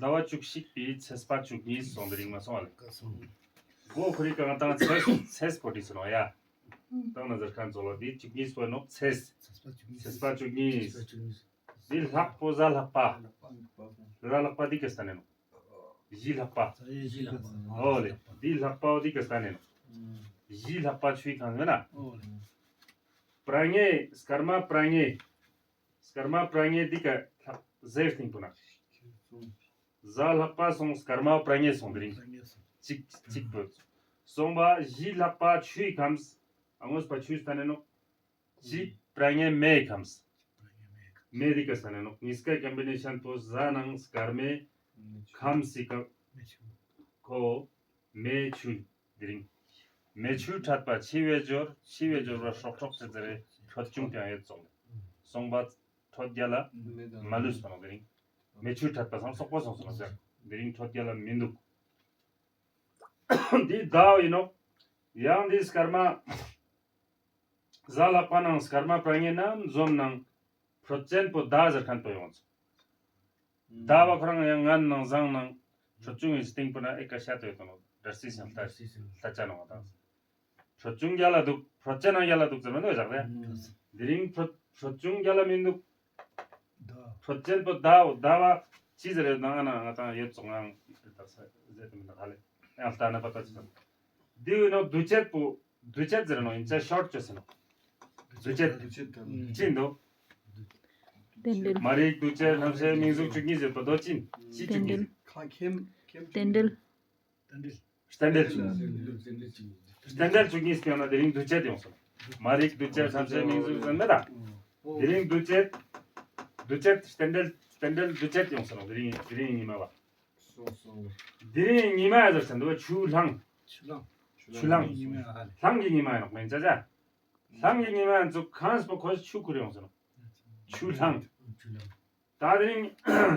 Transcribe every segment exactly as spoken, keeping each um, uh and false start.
ཟླ་བ་བཅུ་གཅིག་པའི་ཚེས་པ་བཅུ་གཉིས་སོང་དེ་རིང་མ་སོང་བ་ལེ། གོ་ཁོ་རི་གང་དང་ཚེས་ཚེས་པོ་དྲིས་སོང་ཡ། དང་ན་ཟེར་ཁན་ཚོ་ལ་དེ་བཅུ་གཉིས་པོ་ནོག་ཚེས། ཚེས་པ་བཅུ་གཉིས། དེ་ལྷག་པོ་གཟའ་ལྷག་པ། གཟའ་ལྷག་པ་དེ་ག་ས་ནས་ནོག་གཞི་ལྷག་པ། ཨོ་ལེ། དེ་ལྷག་པ་དེ་ག་ས་ནས་ནོག་གཞི་ལྷག་པ་ཆུའི་ཁང་ཡོད་ན། པྲ་ཉེ་སྐར་མ་པྲ་ཉེ། སྐར་མ་པྲ་ཉེ་འདི་ག་ལྷག་ཟེར་སྟེང་པོ་ན། གཟའ་ལྷག་པ་སོང་སྐར་མ་པྲ་ཉེ་སོང་དེ་རིང་། གཅིག་གཅིག་པོ། སོང་པ་གཞི་ལྷག་པ་ཆུའི་ཁམས། ཨ་ངོས་པ་ཆུའི་ས་ནས་ནོག་གཅིག་པྲ་ཉེ་མེའི་ཁམས། མེ་འདི་ག་ས་ནས་ནོག་གཉིས་ཀ་ཀམ་བི་ནེ་ཤན་པོ་གཟའ་ནང་སྐར་མའི་ཁམས་སི་ཀ་ཁོ། མེ་ཆུ། དེ་རིང་། མེ་ཆུ་འཕྲད་པ་འཆི་བའི་སྦྱོར། འཆི་བའི་སྦྱོར་བ་སྲོག་འཕྲོག་ཅེས་ཟེར་བའི་འཕྲོད་བཅུང་དེ་ཡང་ཡོད་སོང་། སོང་པ་འཕྲོད་རྒྱལ་ལ་མ་ལུས་པ་ནོག་དེ་རིང་། མེ་ཆུ་འཕྲད་པ་སང་སོག་པོ་སོང་སོང་ཟེར། དེ་རིང་འཕྲོད་རྒྱལ་ལ་མི་འདུག་འདི་ཟླ་བ་ཡིན་ནོག་ཡང་འདི་སྐར་མ། གཟའ་ལྷག་པ་ནང་སྐར་མ་པྲ་ཉེ་ནམ་འཛོམས་ནང་འཕྲོད་ཅན་པོ་ཟླ་ཟེར་ཁན་པོ་ཡོང་ཚོ། ཟླ་བ་ཁོ་རང་ཡང་ངན་ནང་བཟང་ནང་འཕྲོད་བཅུང་ཡིན་སྟེང་པོ་ན་ཨེ་ཀ་ཤ་དོ་ཡོད་དང་ནོ། འདྲ་སྲིད་ཞིང་ལྟ་ལྟ་ཅ་ནོ་བ་དང་། འཕྲོད་བཅུང་རྒྱལ་ལ་འདུག་འཕྲོད་ཅན་ནང་རྒྱལ་ལ་འདུག་ཟེར་མི་འདུག་བཞག་རེད། དེ་རིང་འཕྲོད་འཕྲོད་བཅུང་རྒྱལ་ལ་མི་འདུག་འཕྲོད་ཅན་པོ་ཟླ་བ་ཟླ་བ་ཅི་ཟེར་ཡོད་ནང་ང་ན་ང་དང་ཡོད་ཙོག་ངང་ཟེར་དུ་མི་འདུག་ཧ་ལེ། ཡང་ལྟ་ན་པ་ཏ་ཅི་ཟེར། འདི་ཡོད་ནོ་འདུ་བྱེད་པོ། འདུ་བྱེད་ཟེར་ནོ་ཡིན་ཙང་ཤོར་བཅོས་ཟེར་ནོ། འདུ་བྱེད། ཅི་འདུག་རྟེན་འབྲེལ། མ་རིག་འདུ་བྱེད་རྣམ་ཤེས་མིང་གཟུགས་བཅུ་གཉིས་ཟེར་བ་དོ་ཅི་ཡིན། ཅི་བཅུ་གཉིས་ཟེར། རྟེན་འབྲེལ། རྟེན་འབྲེལ། རྟེན་འབྲེལ་བཅུ་གཉིས་སྤེལ་ན་དེ་རིང་འདུ་བྱེད་ཡོང་སོང་། མ་རིག་འདུ་བྱེད་རྣམ་ཤེས་མིང་གཟུགས་ཟེར་མེད་ད། དེ་རིང་འདུ་བྱེད། འདུ་བྱེད་རྟེན་འབྲེལ་རྟེན་འབྲེལ་འདུ་བྱེད་ཡོང་སོང་དེ་རིང་དེ་རིང་ཉི་མ་བ། དེ་རིང་ཉི་མ་ཟེར་ཟེར་འདུག་བ་ཆུ་ལྷང་། ཆུ་ལྷང་། ཆུ་ལྷང་། ལྷང་གི་ཉི་མ་ཡིན་ནོག་མེན་ཅ་ཅ། ལྷང་གི་ཉི་མ་ཡང་ཚུགས་ཁང་སྤོ་ཁོས་ཆུ་ཁུར་ཡོང་ཟེར་ནོ། ཆུ་ལྷང་། ད་དེ་རིང་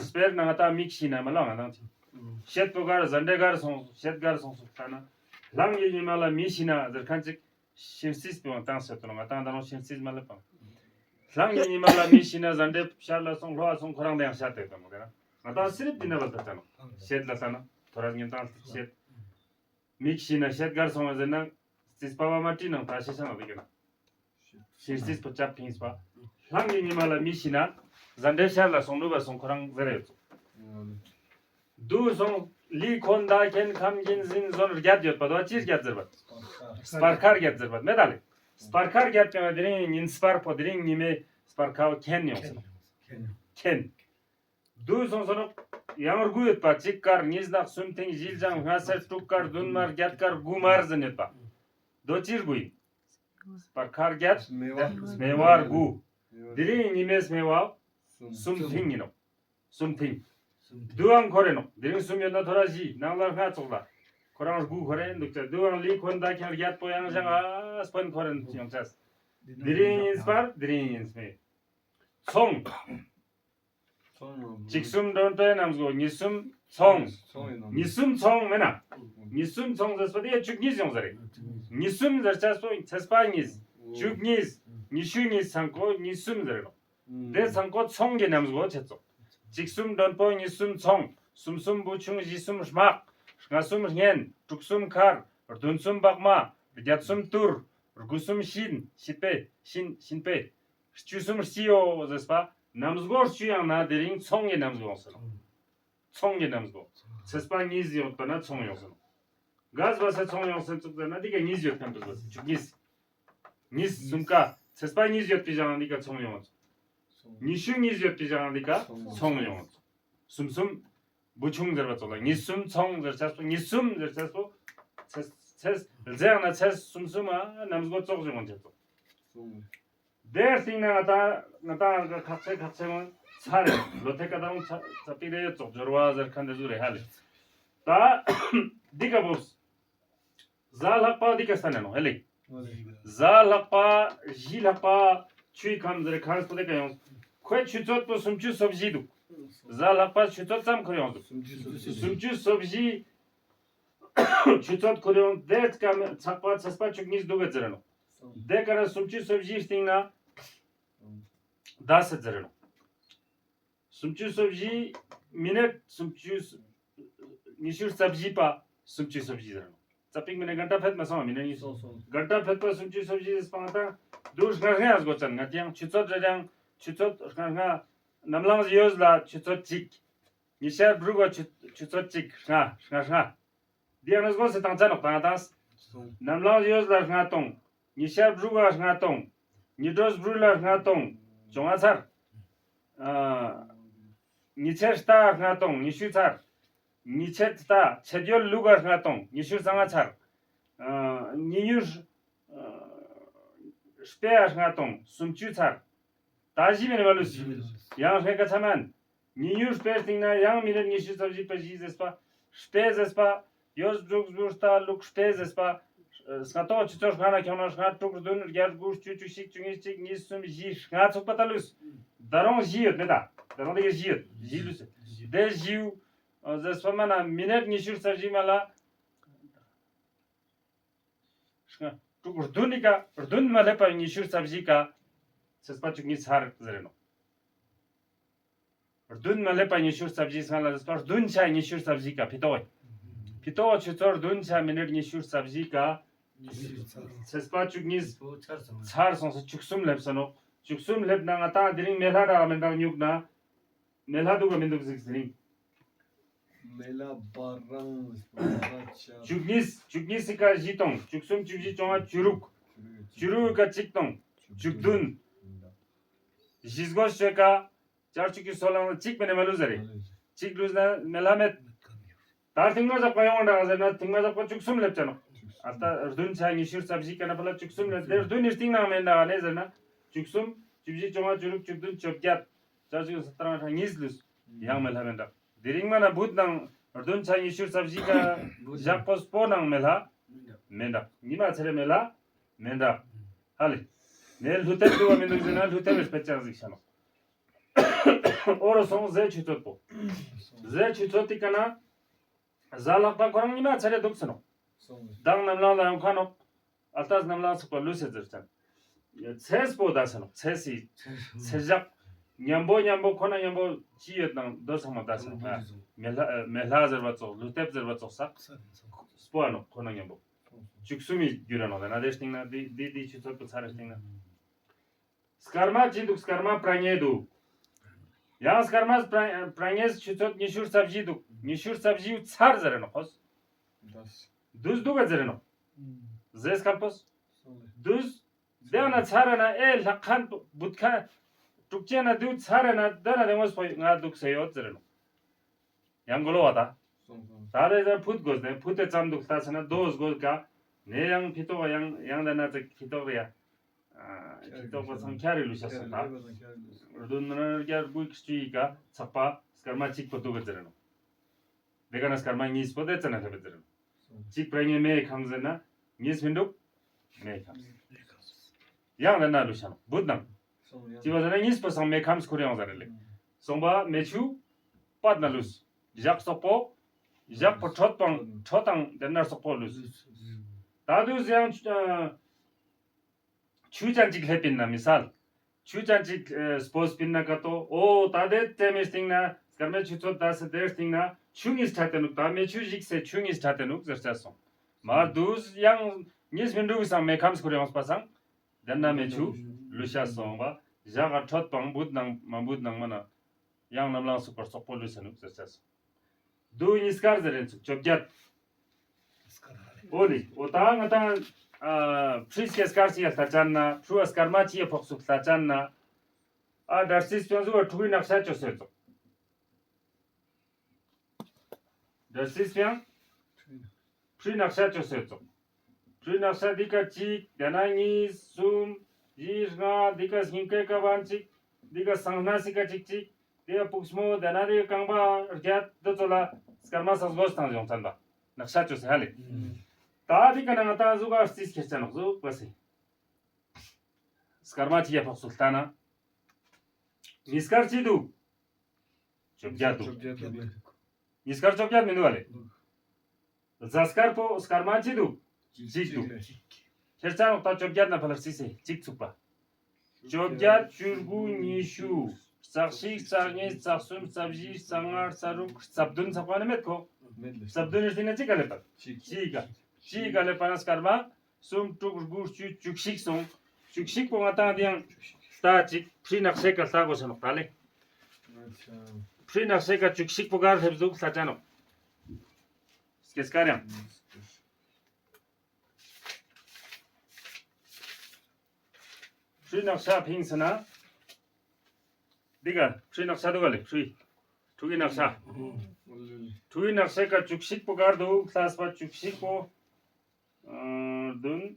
སྤེར་ན་ང་ད་མིག་ཤི་ན་མ་ལ་ང་དང་ཅི། ཤེད་པོ་གར་ཟ་འདྲེ་གར་སོང་ཤེད་གར་སོང་སུ་ཁ་ན། ལྷང་གི་ཉི་མ་ལ་མི་ཤི་ན་ཟེར་ཁན་ཅིག་ཤིན་སིས་པོ་ཡང་བཏང་ཟེར་དོ་ང་དང་ད་རུང་ཤིན་སིས་མ་ལ་བཏང་། ལྷང་གི་ཉི་མ་ལ་མི་ཤི་ན་ཟ་འདྲེ་ཤར་ལ་སོང་ལྷོ་བ་སོང་ཁོ་རང་དེ་ཡང་ཤར་དེ་དང་མོ་དེ་ན་ང་དང་སི་རིབ་དི་ན་ལ་ད་ལྟ་ན་ཤེད་ལ་ལྟ་ན་ཐོ་ར་ཉིན་དང་ཤེད། མིག་ཤི་ན་ཤེད་གར་སོང་བ་ཟེར་ན། རྩིས་པ་བ་མ་བྲིས་ནང་ད་ཤེས་ཤ་ན་བི་ག་ན། ཤེས་རྩིས་པོ་ཅབ་ཕིངས་པ། ལྷང་གི་ཉི་མ་ལ་མི་ཤི་ན། ཟ་འདྲེ་ཤར་ལ་སོང་ནུབ་པ་སོང་ཁོ་རང་ཟེར་ཡོད་ཚོ། དུ་སོང་། ལི་ཁོན་ད་ཁེན་ཁམ་གིན་ཟིན་ཟོན་རྒྱད་ཡོད་པ་དོ་ཅི་རྒྱད་ཟེར་བ། སྤར་ཁ་རྒྱད་ཟེར་བ་མེད་ད་ལེ། སྤར་ཁ་རྒྱད་པའི་དེ་རིང་ཉིན་སྤར་པོ་དེ་རིང་ཉི་མའི་སྤར་ཁ་བ་ཁེན་ཡོང་ཟེར། ཁེན། དུ་སོང་སོང་ནོ། ཡང་དགུ་ཡོད་པ་གཅིག་དཀར་གཉིས་ནག་གསུམ་མཐིང་བཞི་ལྗང་ལྔ་སེར་དྲུག་དཀར་བདུན་དམར་བརྒྱད་དཀར་དགུ་དམར་ཟིན་ཡོད་པ། དོ་ཅིར་དགུ་ཡིན། སྤར་ཁ་བརྒྱད། སྨེ་བ། སྨེ་བ་དགུ། དེ་རིང་ཉི་མའི་སྨེ་བ། གསུམ་མཐིང་ཡིན་ནོ། གསུམ་མཐིང་། དུའང་ཁོ་རེ་ནོ། དེ་རིང་གསུམ་ཡོད་ན་ཐོ་ར་བཞི་ནང་ལ་ལྔ་ཙོག་ལ། ཁོ་རང་དགུ་ཁོ་རེ་འདུག་ཅག་དུའང་ལི་ཁོན་ད་ཁྱང་བརྒྱད་པོ་ཡང་ཞང་ཨ་སྤོན་ཁོ་རེ་ཡོང་ཅག་དེ་རིང་ཡིན་སྤར་དེ་རིང་ཡིན་སྨེ། ཚོང་། ཚོང་ནང་། གཅིག་གསུམ་མགྲོན་པོའི་རྣམ་སྒོ་གཉིས་གསུམ་ཚོང་། ཚོང་ཡིན་ནོ། གཉིས་གསུམ་ཚོང་མེད་ན། གཉིས་གསུམ་ཚོང་ཟེར་སོ་དེ་བཅུ་གཉིས་ཡོང་ཟེར་རེད། གཉིས་གསུམ་ཟེར་ཆ་སོ་ཚེས་པ་གཉིས། བཅུ་གཉིས། ཉི་ཤུ་གཉིས་ཚང་ཁོ་གཉིས་གསུམ་ཟེར་རེད། དེ་ཚང་ཁོ་ཚོང་གི་རྣམ་སྒོ་ཆེ་ཚོ། གཅིག་གསུམ་མགྲོན་པོ་གཉིས་གསུམ་ཚོང་། གསུམ་གསུམ་བུ་ཆུང་བཞི་གསུམ་དམག་ལྔ་གསུམ་གཉེན། དྲུག་གསུམ་མཁར། བདུན་གསུམ་བག་མ། བརྒྱད་གསུམ་དུར། དགུ་གསུམ་གཤིན། གཤིན་པས་གཤིན་གཤིན་པས། བཅུ་གསུམ་སྤྱི་ཡོ་ཟེར་པ། རྣམ་སྒོ་བཅུ་ཡང་ན་དེ་རིང་ཚོང་གི་རྣམ་སྒོ་ཡོང་ཟེར། ཚོང་གི་རྣམ་སྒོ། ཚེས་པ་གཉིས་ཡོད་པ་ན་ཚོང་ཡོང་ཟེར། ག་ཟེར་བ་སེ་ཚོང་ཡོང་སེ་ཚུགས་ཟེར་ན་འདི་ག་གཉིས་ཡོད་ཁན་དུ་ཟེར་བཅུ་གཉིས། གཉིས་གསུམ་ཀ་ཚེས་པ་གཉིས་ཡོད་པའི་ཞང་འདི་ག་ཚོང་ཡོང་། ཉི་ཤུ་གཉིས་ཡོད་པའི་ཞང་འདི་ག་ཚོང་ཡོང་། གསུམ་གསུམ། བུ་ཆུང་ཟེར་བ་ཚོ་ལ་གཉིས་གསུམ་ཚོང་ཟེར་ཆ་སོ་གཉིས་གསུམ་ཟེར་ཆ་སོ། ཚེས་ཚེས་ལ་ཟེར་ན་ཚེས་གསུམ་གསུམ་ཨ་རྣམ་སྒོ་ཙོག་ཅིག་ཡོང་ཆ་སོ། དེར་སྟེང་ན་ང་ད་ང་ད་ཁག་ཆེ་ཁག་ཆེ་མོ་ཚ་རེད་ལོ་ཐེ་ཀ་ད་རུང་ཚ་ཚ་པིག་རེ་ཙོག་སྦྱོར་བ་ཟེར་ཁན་དེ་ཟུག་རེད་ཧ་ལེ། ད་འདི་ག་བོ། གཟའ་ལྷག་པ་འདི་ག་ས་ནས་ནོ་ཧ་ལེ། གཟའ་ལྷག་པ་གཞི་ལྷག་པ་ཆུའི་ཁམས་ཟེར་ཁན་སོ་དེ་ག་ཡོང་། ཁོའི་ཆུ་ཚོད་པོ་སུམ་ཅུ་སོ་བཞི་འདུག་གཟའ་ལྷག་པ་ཆུ་ཚོད་ཙམ་ཁུར་ཡོང་འདུག་སུམ་ཅུ་སོ་བཞི། ཆུ་ཚོད་ཁོ་རེ་ཡང་དེ་ཀ་ཚགས་པ་ཚེས་པ་བཅུ་གཉིས་འདུག་ག་ཟེར་ར་ནོ། དེ་ཀ་ན་སུམ་ཅུ་སོ་བཞི་སྟེང་ན་ཟླ་ཟེར་ཟེར་ར་ནོ། སུམ་ཅུ་སོ་བཞི་ མི་ནཊ་སུམ་ཅུ་ཉི་ཤུ་རྩ་བཞི་པ་སུམ་ཅུ་སོ་བཞི་ཟེར་ནོ། རྩ་པིག་མི་ནཊ་གྷན་ཊ་ཕེད་མ་སོང་བ། མི་ནཊ་ཉི་ཤུ། སོང་སོང་། གྷན་ཊ་ཕེད་པ་སུམ་ཅུ་སོ་བཞི་ཟེར་སྤང་དང་། དུ་ཧྲ་ཧྲ་ཡང་སྒོ་ཅན་ང་དེ་ཡང་ཆུ་ཚོད་རེ་རེ་ཡང་ཆུ་ཚོད་ཧྲ་ཧྲ། ནམ་ལངས་ཡོས་ལ་ཆུ་ཚོད་གཅིག། ཉི་ཤར་བུ་རུ་ག་ཆུ་ཆུ་ཚོད་གཅིག་ཧྲ་ཧྲ་ཧྲ། འདི་ཡང་ན་སྒོ་སེ་དང་ཆ་ནོག་དང་དང་། སོང་། ནམ་ལངས་ཡོས་ལ་ལྔ་སྟོང་། ཉི་ཤར་བུ་རུ་ག་ལྔ་སྟོང་། ཉི་དྲོས་བུ་རུ་ལ་ལྔ་སྟོང་། བཅོ་ལྔ་ཚར། ཨ། ཉི་ཚེར་རྟ་ལྔ་སྟོང་། ཉི་ཤུ་ཚར། ཉི་ཚེར་རྟ་ཚེར་ཡོལ་ལུག་ག་ལྔ་སྟོང་། ཉི་ཤུ་རྩ་ལྔ་ཚར། ཨ། ཉི་ཡུར་ཨ། སྤེ་ལྔ་སྟོང་། སུམ་ཅུ་ཚར། ད་བཞི་མིན་མ་ལུས། ཡང་ཧྲེ་ཀ་ཚ་མན། ཉི་ཡུར་སྤེ་སྟེང་ན་ཡང་མི་ནཊ་ཉི་ཤུ་རྩ་བཞི་པ་བཞི་ཟེར་པ། སྤེ་ཟེར་པ། ཡོས་འབྲུག་འབྲུག་རྟ་ལུག་སྤེ་ཟེར་པ། སྔ་ཏོག་ཆུ་ཚོད་ལྔ་ན་ཁྱོང་ན་ལྔ་དྲུག་བདུན་བརྒྱད་དགུ་བཅུ་བཅུ་གཅིག་བཅུ་གཉིས་གཅིག་གཉིས་གསུམ་བཞི་ལྔ་ཚུགས་པ་ད་ལུས། ད་རུང་བཞི་ཡོད་མེད་ད། ད་རུང་དེ་ག་བཞི་ཡོད། བཞི་ལུས། དེ་བཞི་ཡུ། ཟེར་པ་མ་ན་མི་ནཊ་ཉི་ཤུ་རྩ་བཞི་མ་ལ། དྲུག་བདུན་ནི་ཀ་བདུན་མ་སླེབས་པ་ཉི་ཤུ་རྩ་བཞི་ཀ། ཚེས་པ་བཅུ་གཉིས་ཚར་ཟེར་རེ་ནོ། བདུན་མ་སླེབས་པ་ཉི་ཤུ་རྩ་བཞི་སང་ལ་ཚེས་པ་བདུན་ཆ་ཉི་ཤུ་རྩ་བཞི་ཀ་ཕི་ཏོག་ཕི་ཏོག་ཆུ་ཚོད་བདུན་ཆ་མི་ནཊ་ཉི་ཤུ་རྩ་བཞི་ཀ། ཚེས་པ་བཅུ་གཉིས་ཚར་སོང་ས་བཅུ་གསུམ་སླེབས་ས་ནོ། བཅུ་གསུམ་སླེབས་ན་ང་ཏང་དེ་རིང་མེ་ལྷ་འདྲ་མི་འདྲ་ཉུག་ན། མེ་ལྷ་འདུག་ག་མི་འདུག་ཟིག་ཟིན། མེ་ལྷ་བ་རང་བ་ཆ། བཅུ་གཉིས་བཅུ་གཉིས་སི་ཀ་བཞི་སྟོང་། བཅུ་གསུམ་བཅུ་བཞི་བཅོ་ལྔ་བཅུ་དྲུག། བཅུ་དྲུག་ཀ་གཅིག་སྟོང་། བཅུ་བདུན། བཞི་སྒོ་ཤོད་ཀ་བཅར་བཅུ་གི་སོ་ལང་གཅིག་མེ་ནེ་མ་ལུས་ཟེར་རེ། གཅིག་ལུས་ན་མེ་ལྷ་མེད། ད་ཐིང་མ་ཟག་པ་ཡོང་འདྲ་ཟེར་ན་ཐིང་མ་ཟག་པ་བཅུ་གསུམ་སླེབས་ཅ་ནོ། ཨ་ད་བདུན་ཆ་ཉི་ཤུ་རྩ་བཞི་ཀ་ན་ཕ་ལ་བཅུ་གསུམ་སླེབས་དེ་བདུན་ནི་སྟེང་ནང་མེད་འདྲ་ནས་ཟེར་ན་བཅུ་གསུམ་བཅུ་བཞི་བཅོ་ལྔ་བཅུ་དྲུག་བཅུ་བདུན་བཅོ་བརྒྱད། ཅག་ཅིག་ས་ཏྲང་ཧྲ་གཉིས་ལུས། ཡང་མེ་ལྷ་མེ་འདྲ། དེ་རིང་མ་ན་བུད་ནང་བདུན་ཆ་ཉི་ཤུ་རྩ་བཞི་ཀ་བཞག་པོ་སྤོ་ནང་མེ་ལྷ་མེ་འདྲ། ཉི་མ་ཚེ་རེ་མེ་ལྷ་མེ་འདྲ། ཧ་ལེ། ནས་ལྷུ་ཐེབ་འདུག་བ་མི་འདུག་ཟེར་ན་ལྷུ་ཐེབ་བེ་སྤེ་ཅག་ཟིག་ཤ་ནོ། ཨོ་རོ་སོང་ཟས་ཆུ་ཚོད་པོ། ཟས་ཆུ་ཚོད་ཏི་ཀ་ན། ཟ་ལག་པ་ཁོ་རང་ཉི་མ་ཚེ་རེ་འདུག་ཟེར་ནོ། མདང་ནམ་ལངས་ལ་ཡོང་ཁ་ནོ། ཨ་ལྟ་ནམ་ལངས་ཚུགས་པ་ལུས་སེ་ཟེར་ཙང་། ཚེས་པོ་ད་ཟེར་ནོ། ཚེས་སི། ཚེས་ཞག་ཉམ་པོ་ཉམ་པོ་ཁོ་ན་ཉམ་པོ་ཅི་ཡོད་ནང་དོ་ཚང་མ་ད་ཟེར་ནོ། མེ་ལྷ་མེ་ལྷ་ཟེར་བ་ཙོགས་ལྷུ་ཐེབ་ཟེར་བ་ཙོགས་ས། སྤོ་ཨ་ནོ་ཁོ་ན་ཉམ་པོ། བཅུ་གསུམ་ཡི་རྒྱུ་ར་ནོ་ད་ན་དེ་སྟེང་ན་དེ་དེ་དེ་ཆུ་ཚོད་པོ་ཚ་རེ་སྟེང་ན། སྐར་མ་ཅི་འདུག་སྐར་མ་པྲ་ཉེ་འདུག་ཡང་སྐར་མ་པྲ་པྲ་ཉེ་ཆུ་ཚོད་ཉི་ཤུ་རྩ་བཞི་འདུག་ཉི་ཤུ་རྩ་བཞི་ཚར་ཟེར་རེ་ནོ་ཁོས། འདུས་འདུག་ག་ཟེར་རེ་ནོ། ཟས་སྐམ་པོས། འདུས། དེ་ན་ཚར་རེ་ན་ཨེ་ལྷག་ཁན་བུད་ཁན། དྲུག་ཅན་ན་འདུས་ཚར་རེ་ན་དེ་ན་དེ་ངོས་པོ་ང་འདུག་ཟེར་ཡོད་ཟེར་རེ་ནོ། ཡང་གོ་ལོ་བ་ད། སོང་སོང་། ད་རེས་ད་ཕུད་དགོས་ནས་ཕུད་དེ་ཙམ་འདུག་ལྟ་ཟེར་ན་རྡོ་དགོས་ཀ་ནས་ཡང་ཕི་ཏོག་ཡང་ཡང་ད་ན་ཚ་ཕི་ཏོག་རེ་ཡ། ཨ་ཕི་ཏོག་པ་ཚང་ཁྱ་རེ་ལུས་ཤ་སོང་ད། རྡོ་ན་རྒྱ་དགུ་ཁྱི་ཡི་ཀ་ཚག་པ་སྐར་མ་གཅིག་པོ་འདུག་ག་ཟེར་ནོ། དེ་ག་ན་སྐར་མ་གཉིས་པོ་དེ་ཙ་ན་ལྷེ་བ་ཟེར་ནོ། གཅིག་པྲ་ཉེ་མེ་ཁམས་ཟེར་ན་གཉིས་མི་འདུག་མེ་ཁམས། ཡང་ལ་ན་ལུ་ཤ་ནོ་བུད་ནང་། ཅི་བ་ཟེར་ན་གཉིས་པོ་སང་མེ་ཁམས་ཁོར་ཡོང་ཟེར་རེ་ལེ། སོང་པ་མེ་ཆུ་པད་ན་ལུས། ཞག་སོག་པོ། ཞག་པོ་ཁྲོད་པང་ཁྲོད་དང་དེ་ན་སོག་པོ་ལུས། ད་དུས་ཡང་ཆུ་ཅན་ཅིག་ལྷེབ་པིན་ན་མི་སལ། ཆུ་ཅན་ཅིག་སྤོས་པིན་ན་ཀ་ཏོ་ཨོ་ད་དེ་ཙེ་མེ་སྟིང་ན་སྐར་མེ་ཆུ་ཚོད་ད་སེ་དེ་སྟིང་ན་ཆུ་ངིས་ཁྲ་ཏེ་ནུག་ད་མེ་ཆུ་ཞིག་སེ་ཆུ་ངིས་ཁྲ་ཏེ་ནུག་ཟེར་ཆ་སོང་། མར་དུས་ཡང་ངིས་མི་འདུག་སང་མེ་ཁམས་ཁོར་ཡོངས་པ་སང་། དེ་ན་མེ་ཆུ་ལུས་ཤ་སོང་བ། ཞག་ག་ཁྲོད་པང་བུད་ནང་མ་བུད་ནང་མ་ན། ཡང་ནམ་ལངས་སུ་པར་སོག་པོ་ལུས་ས་ནུག་ཟེར་ཆ་སོང་། དུ་ཉིས་སྐར་ཟེར་རེན་ཚུགས་བཅོ་བརྒྱད། ཨོ་ནི་ཨོ་ད་ང་དང་ཨ་ཕྲུ་སྐྱེ་སྐར་ཅི་ཡ་ལྷ་ཅན་ན་ཕྲུ་བ་སྐར་མ་ཅི་ཡ་ཕོག་སུག་ལྷ་ཅན་ན་ཨ་དར་སིས་ཅོ་ཟུ་བ་ཕྲུ་གུའི་ནག་ཤ་ཅོ་སེ་ཙོག་དར་སིས་ཕྲུ་ཕྲུ་ནག་ཤ་ཅོ་སེ་ཙོག་ཕྲུ་ནག་ཤ་འདི་ཀ་གཅིག་དེ་ན་གཉིས་གསུམ་བཞི་ལྔ་འདི་ཀ་སྙིང་ཀའི་ཀ་བན་གཅིག་འདི་ཀ་སང་སྣ་སི་ཀ་གཅིག་གཅིག་དེ་ཡ་ཕུགས་མོ་དེ་ན་དེ་རྐང་པ་བརྒྱད་དེ་ཚོ་ལ་སྐར་མ་སང་སྒོ་སྟངས་ཡོང་ཚན་པ་ནག་ཤ་ཅོ་སེ་ཧ་ལེ། ད་དེ་ཀ་ན་ང་ཏང་གཟུགས་ཀ་རྩིས་ཁྱེར་ཆ་ནོག་གཟུགས་པ་སེ། སྐར་མ་ཅི་ཡ་ཕོག་སུ་ལྟ་ན། ཉིས་སྐར་ཅི་འདུག་བཅོ་བརྒྱད་འདུག་བཅོ་བརྒྱད་འདུག་ཉིས་སྐར་བཅོ་བརྒྱད་མི་འདུག་བ་ལེ། གཟའ་སྐར་པོ་སྐར་མ་ཅི་འདུག་གཅིག་འདུག་ཁྱེར་ཆ་ནོག་ད་བཅོ་བརྒྱད་ན་ཕ་ལ་རྩིས་སེ་གཅིག་ཚུགས་པ། བཅོ་བརྒྱད་བཅུ་དགུ་ཉི་ཤུ་ རྩ་གཅིག་རྩ་གཉིས་རྩ་གསུམ་རྩ་བཞི་རྩ་ལྔ་རྩ་དྲུག་རྩ་བདུན་ཚགས་པ་ནི་མེད་ཁོ། མེད་ལེ། རྩ་བདུན་ནི་ཟིན་ན་གཅིག་ག་ལེ་པ། གཅིག་གཅིག་ག་གཅིག་ག་ལེ་པ་ན་སྐར་མ། གསུམ་དྲུག་དགུ་བཅུ་བཅུ་གཅིག་སོང་། བཅུ་གཅིག་པོ་ང་དང་དེ་ཡང་ལྟ་གཅིག་ཕྲུའི་ནག་ཤེས་ཀ་ལྟ་དགོས་ས་ནོག་ད་ལེ། ཕྲུའི་ནག་ཤེས་ཀ་བཅུ་གཅིག་པོ་གར་སླེབས་འདུག་ལྟ་ཅ་ནོག་སྐྱེས་སྐར་ཡང་། ཕྲུའི་ནག་ཤ་ཕིང་ཟེར་ན། འདི་ག་ཕྲུའི་ནག་ཤ་འདུག་ག་ལེ་ཕྲུའི། ཕྲུ་གུའི་ནག་ཤ། ཕྲུ་གུའི་ནག་ཤ་ཀ་བཅུ་གཅིག་པོ་གར་འདུག་ལྷ་ས་པ་བཅུ་གཅིག་པོ། ཨ། བདུན།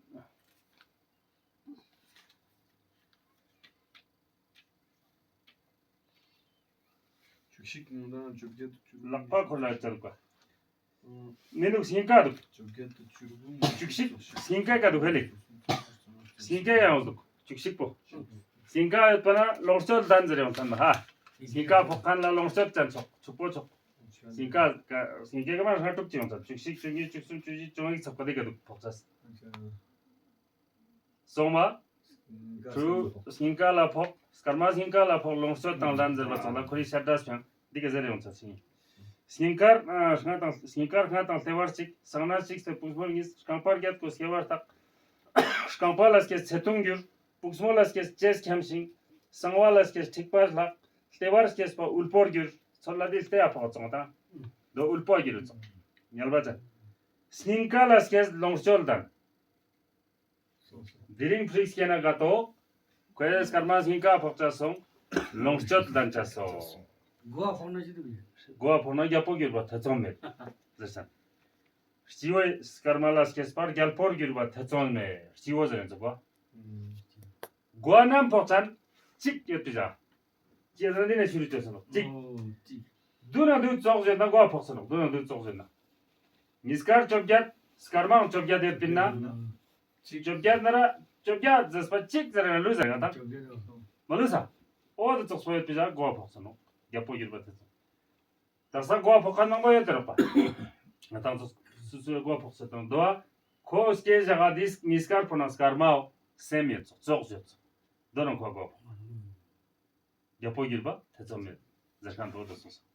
བཅུ་གཅིག་ནང་དང་བཅོ་བརྒྱད་དུ་བཅུ་ལག་པ་ཁོ་ལ་བཅར་བ། ཨང་། ནི་འདུག་སྙིང་ག་འདུག་བཅོ་བརྒྱད་དུ་བཅུ་དགུ། བཅུ་གཅིག་སྙིང་ག་ག་འདུག་ཧེ་ལེ། སྙིང་ག་ཡང་འདུག་བཅུ་གཅིག་པོ། སྙིང་ག་ཡོད་པ་ན་ལོངས་སྤྱོད་ལྡན་ཟེར་ཡོང་ཙམ་ཧ། སྙིང་ག་ཕོག་མཁན་ལ་ལོངས་སྤྱོད་ཅན་ཆོག་ཕྱུག་པོ་ཆོག་སྙིང་ག་ག་སྙིང་ག་ག་མ་ཧྲ་དྲུག་ཅིག་ཡོང་ཙམ་བཅུ་གཅིག་བཅུ་གཉིས་བཅུ་གསུམ་བཅུ་བཞི་བཅུ་ལྔ་ཚབ་ཀ་དེ་ག་འདུག་ཕོག་ཚ། སོང་བ། ཕྲུ་སྙིང་ག་ལ་ཕོག་སྐར་མ་སྙིང་ག་ལ་ཕོག་ལོངས་སྤྱོད་དང་ལྡན་ཟེར་བ་ཚང་ལ་ཁོ་རའི་ཤ་འདྲ་སྤྱང་འདི་ག་ཟེར་ཡོང་ཚ་ཕྱིན། སྙིང་གར་ཨ་ལྔ་དང་སྙིང་གར་ལྔ་དང་ལྟེ་བར་གཅིག་གསང་ན་གཅིག་སྟེ་པུས་མོར་གཉིས། རྐང་པ་བརྒྱད་ཀོ་སྐེད་པར་བཏགས། རྐང་པ་ལ་སྐྱེས་ཚེ་ཐུང་འགྱུར། པུས་མོ་ལ་སྐྱེས་ལྕེས་འཁྱམས་ཤིང་། གསང་བ་ལ་སྐྱེས་མཁྲིས་པར་ལྷག་ལྟེ་བར་སྐྱེས་པ་དབུལ་པོར་གྱུར། ཚོད་ལ་དེ་ལྟེ་ཡ་ཕོག་བཙོང་དང་། དོ་དབུལ་པོ་གྱུར་བཙོང་། ཉལ་བ་ཅན། སྙིང་ག་ལ་སྐྱེས་ལོངས་སྤྱོད་ལྡན། དེ་རིང་ཕྲུ་གུ་སྐྱེས་ན་དགའ་ཏོ། ཁོས་སྐར་མ་སྙིང་ག་ཕོག་ཅག་སོང་། ལོངས་སྤྱོད་ལྡན་ཅག་སོང་། མགོ་བ་ཕོག་ན་ཅི་འདུག་ཡོད། མགོ་བ་ཕོག་ན་རྒྱལ་པོ་གྱུར་པ་ཐེ་ཚོམ་མེད། ཟེར་ཙང་། སྐྱེས་བུ་སྐར་མ་ལ་སྐྱེས་པ་རྒྱལ་པོར་གྱུར་པ་ཐེ་ཚོམ་མེད། སྐྱེས་བུ་ཟེར་ཡིན་ཚུགས་པ། མགོ་བ་རྣམས་ཕོག་ཙང་གཅིག་ཡོད་པའི་ཟ། ཅེས་ཟེར་འདི་ནས་ཤུ་རུ་བཅོས་སོ་ནོ། གཅིག་ཨོ་གཅིག་བདུན་ན་བདུན་ཙོགས་བརྗོད་ན་མགོ་བ་ཕོག་སོ་ནོ། བདུན་ན་བདུན་ཙོགས་བརྗོད་ན། ཉིས་སྐར་བཅོ་བརྒྱད་སྐར་མང་བཅོ་བརྒྱད་ཡོད་པིན་ན། གཅིག་བཅོ་བརྒྱད་ན་ར་བཅོ་བརྒྱད་ཟེར་པ་གཅིག་ཟེར་ན་ལུས་ཟེར་ཡང་དང་། བཅོ་བརྒྱད་ཡོད་སོང་། མ་ལུས་ས། ཨོ་དེ་ཙོགས་སོ་ཡོད་པི་ཟ་མགོ་བ་ཕོག་སོ་ནོ། རྒྱལ་པོ་གྱུར་པ་དེ་ཙོགས། དག་ས་མགོ་བ་ཕོག་ཁ་ནང་པ་ཡོད་དེ་རོགས་པ། ང་དང་ཚོ་སུ་སུའི་མགོ་བ་ཕོག་སོ་དང་དོ་བ། ཁོ་སྐྱེ་བཞག་ག་དིས་ཉིས་སྐར་ཕོ་ན་སྐར་མའོ་སེམས་ཡོད་ཙོགས་ཙོགས་ཡོད་ཙོགས། དོ་ནང་ཁོ་མགོ་བ་ཕོག་རྒྱལ་པོ་གྱུར་པ་ཐེ་ཚོམ་མེད། ཟེར་ཁན་འགྲོ་དུ་སོང་སོང་།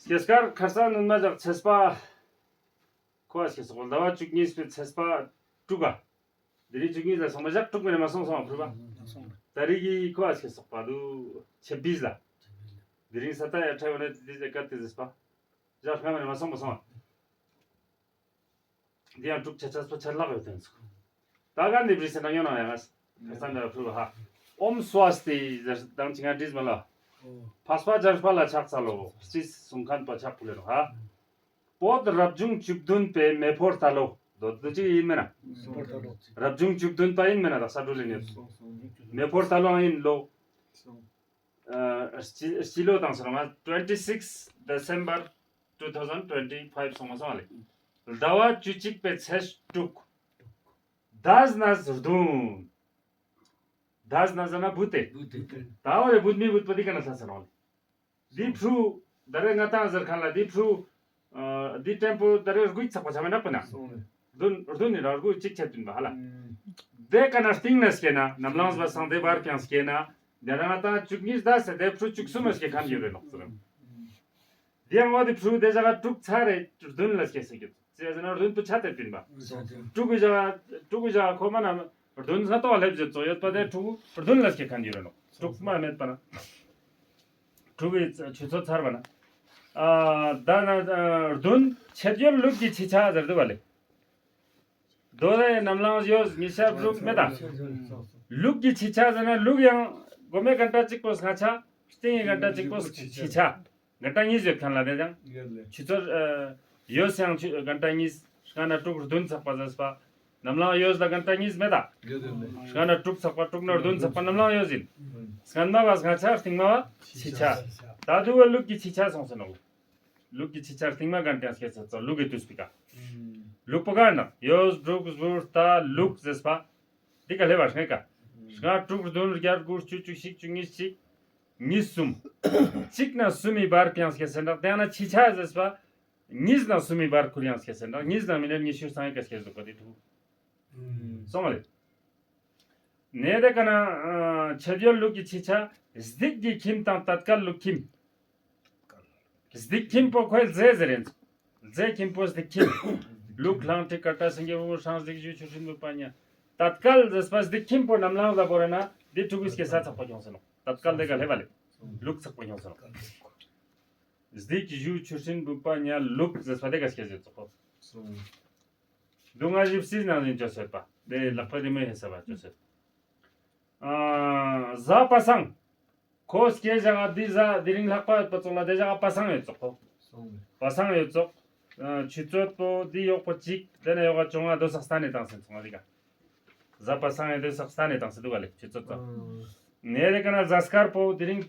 སྐྱེས་སྐར་ཁར་ས་ནུན་མ་ཇག་ཚེས་པ། ཁོ་ཨ་སྐྱེས་སོག་ཟླ་བ་བཅུ་གཉིས་པའི་ཚེས་པ་དྲུག་ག་དེ་རིང་བཅུ་གཉིས་ལ་སོང་མ་ཇག་དྲུག་མེད་ན་མ་སོང་སོང་བ་ཕུར་པ། ད་རིག་གི་ཁོ་ཨ་སྐྱེས་སོག་པ་དུ་ཆེ་བིས་ལ། དེ་རིང་ས་ཏ་ཡ་ཁྲ་ཡོད་ན་དེ་དེ་ཀ་དེ་ཟེར་པ། ཇག་ཁ་མེད་ན་མ་སོང་མ་སོང་བ། འདི་ཡང་དྲུག་ཆ་ཆ་སོ་ཆ་ལག་ཡོད་དོན་ཚུགས། ད་ག་འདི་བྲིས་ཟེར་ན་ཡོད་ན་ཡང་ང་ཁ་སང་འདི་ལ་ཕུལ་བ་ཧ། ཨོམ་སྭ་སྟི་ཟེར་དང་ཅི་ང་བྲིས་མ་ལ། ཕ་སྤ་སྦྱར་སྤ་ལ་ཕྱག་འཚལ་ལོ། སྤྱི་གསུང་མཁན་པ་ཕྱག་ཕུལ་ལེ་རོ་ཧ། བོད་རབ་བྱུང་བཅུ་བདུན་པའི་མེ་ཕོ་རྟ་ལོ། དོ་དོ་ཅི་ཡིན་མེད་ན། རབ་བྱུང་བཅུ་བདུན་པ་ཡིན་མེད་ན་དག་ས་འགྲོ་ལེ་ནས། མེ་ཕོ་རྟ་ལོ་ཡིན་ལོ། ཨ་སྤྱི་སྤྱི་ལོ་དང་སོང་ང་twenty six December two thousand twenty five སོང་མ་སོང་བ་ལེ། ཟླ་བ་བཅུ་གཅིག་པའི་ཚེས་དྲུག་ཟླ་ཟླ་ཟུར་བདུན། ཟླ་ཟླ་ཟླ་ན་བུ་སྟེ། བུ་སྟེ། ད་བ་རེ་བུད་མི་བུད་པ་འདི་ག་ན་ལྷ་ས་རང་ལེ། འདི་ཕྲུ། ད་རེ་ང་ཏང་ཟེར་ཁ་ལ་འདི་ཕྲུ། ཨ་འདི་ཏྲེམ་པོ་ད་རེ་དགུ་ཚགས་པ་ཆ་མེད་ནག་པ་ན། སོང་ལེ། བདུན་བདུན་ནི་ར་དགུ་གཅིག་ཆ་བདུན་པ་ཧ་ལ། དེ་ཀ་ན་སྟིང་ན་སྐྱེ་ན་ནམ་ལངས་པ་སང་དེ་བར་ཀྱང་སྐྱེ་ན། དེ་ར་ང་ཏང་བཅུ་གཉིས་ཟླ་ཟེར་དེ་ཕྲུ་བཅུ་གསུམ་མ་སྐྱེ་ཁན་ཡོད་རེད་ནོག་ཟེར། དེ་ཡང་བ་དེ་ཕྲུ་དེ་ཟ་ག་དྲུག་ཚ་རེ་བདུན་ལ་སྐྱེ་ཟེར་གི་ཙེ་ཟེར་ན་བདུན་དུ་ཆ་དེ་བདུན་པ། དྲུག་གི་ཟ་ག་དྲུག་གི་ཟ་ག་ཁོ་མ་ན་བདུན་ས་ཏོག་ལེབ་ཟེར་ཙོ་ཡོད་པ་དེ་ཕྲུ་བདུན་ལ་སྐྱེ་ཁན་ཡོད་རེད་ནོག་དྲུག་མ་མེད་པ་ན། དྲུག་གི་ཆུ་ཚོད་ཚར་བ་ན། ཨ་ད་ན་བདུན་ཆེད་ཡོད་ལུག་གི་ཆི་ཆ་ཟེར་དུ་བ་ལེ། དོ་རེ་ནམ་ལངས་ཡོད་ཉི་ཤར་དྲུག་མེད་ད། ལུག་གི་ཆི་ཆ་ཟེར་ན་ལུག་ཡང་གོ་མེ་གན་ཏ་གཅིག་པོ་སྔ་ཆ། སྟེང་གི་གན་ཏ་གཅིག་པོ་ཆི་ཆ། གན་ཏ་གཉིས་ཡོད་ཁན་ལ་དེ་ཡང་། ཆུ་ཚོད་ཡོད་ཡང་གན་ཏ་གཉིས་སྔ་ན་དྲུག་བདུན་ཚགས་པ་ཟེར་པ། ནམ་ལངས་ཡོད་ལ་གན་ཏ་གཉིས་མེད་ད། སྔ་ན་དྲུག་ཚགས་པ་དྲུག་ན་བདུན་ཚགས་པ་ནམ་ལངས་ཡོད་ཟིན། སྔན་མ་བ་སྔ་ཆ་སྟིང་མ་བ་ཆི་ཆ། ད་དུ་བ་ལུག་གི་ཆི་ཆ་སོང་ཟེར་ནོ། ལུག་གི་ཆི་ཆ་སྟིང་མ་གན་ཏ་སྐད་ཆ་ལུག་གི་དུས་པི་ཀ་ལུག་པོ་ག་ན་ཡོས་དྲུག་ཟུར་ད་ལུག་ཟེར་པ། འདི་ག་ལེ་བ་སྔ་ཀ་ལྔ་དྲུག་བདུན་བརྒྱད་དགུ་བཅུ་བཅུ་གཅིག་བཅུ་གཉིས་གཅིག་གཉིས་གསུམ། གཅིག་ན་གསུམ་མི་བར་ཕྱིན་སྐད་ཟེར་ན་དེ་ན་ཆི་ཆ་ཟེར་པ། གཉིས་ན་གསུམ་མི་བར་ཁུར་ཡང་སྐད་ཟེར་ན་གཉིས་ན་མི་ནེར་ཉི་ཤུ་སང་ཡི་ཀ་སྐད་ཟེར་གོ་དེ་ཐུག་སོང་བ་ལེ། ནས་དེ་ག་ན་ཆེད་ཡོད་ལུགས་ཀྱི་ཆེ་ཆ་སྡིག་གི་ཁྱིམ་དང་ཏད་ཀལ་ལུགས་ཁྱིམ། སྡིག་ཁྱིམ་པོ་ཁོའི་རྫས་ཟེར་ཡིན། རྫས་ཁྱིམ་པོ་སྡིག་ཁྱིམ། ལུག་གླང་ཁྲི་ཀར་ཏ་སེང་གེ་བོ་ཧྲང་གཟིག་གཞུ་ཆུ་སྲིན་བུ་པ་ཉ། ཏད་ཀལ་ཟེར་བ་སྡིག་ཁྱིམ་པོ་ནམ་ལངས་ལ་བོར་ན་འདི་ཕྲུ་གུ་སྐྱེ་ས་ཚགས་པ་ཁྱོངས་སོང་ནོ། ཏད་ཀལ་དེ་ག་ལེ་བ་ལེ། ལུག་ཚགས་པ་ཁྱོངས་སོང་ནོ། གཟིག་གཞུ་ཆུ་སྲིན་བུ་པ་ཉ་ལུག་ཟེར་བ་དེ་ག་སྐྱེ་ཟེར་ཚོགས་པོ། སྡུག་བསྔལ་བཞི་བསིལ་ནང་བཞིན་བཅོས་སོད་པ། དེ་ལག་པ་རི་མོ་ཧེ་ས་བ་བཅོས་སོད། ཨ། གཟའ་པ་སངས། ཁོ་སྐྱེ་བཞག་འདི་གཟའ་དེ་རིང་ལྷག་པ་ཡོད་པ་ཙོག་ལ་དེ་བཞག་པ་སངས་ཡོད་ཙོག་ཁོ། པ་སངས་ཡོད་ཙོག་ཨ། ཆུ་ཚོད་པོ་འདི་ཡོག་པོ་གཅིག་དེ་ན་ཡོག་ག་བཅོ་ལྔ་དོ་སག་སྟ་ནས་བཏང་སེམས་ཚོགས་ང་འདི་ག་གཟའ་པ་སངས་ཡོད་དོ་སག་སྟ་ནས་བཏང་སེ་འདུག་ག་ལེ་ཆུ་ཚོད་ཙོག་ནས་དེ་ག་ན་གཟའ་སྐར་པོ་དེ་རིང་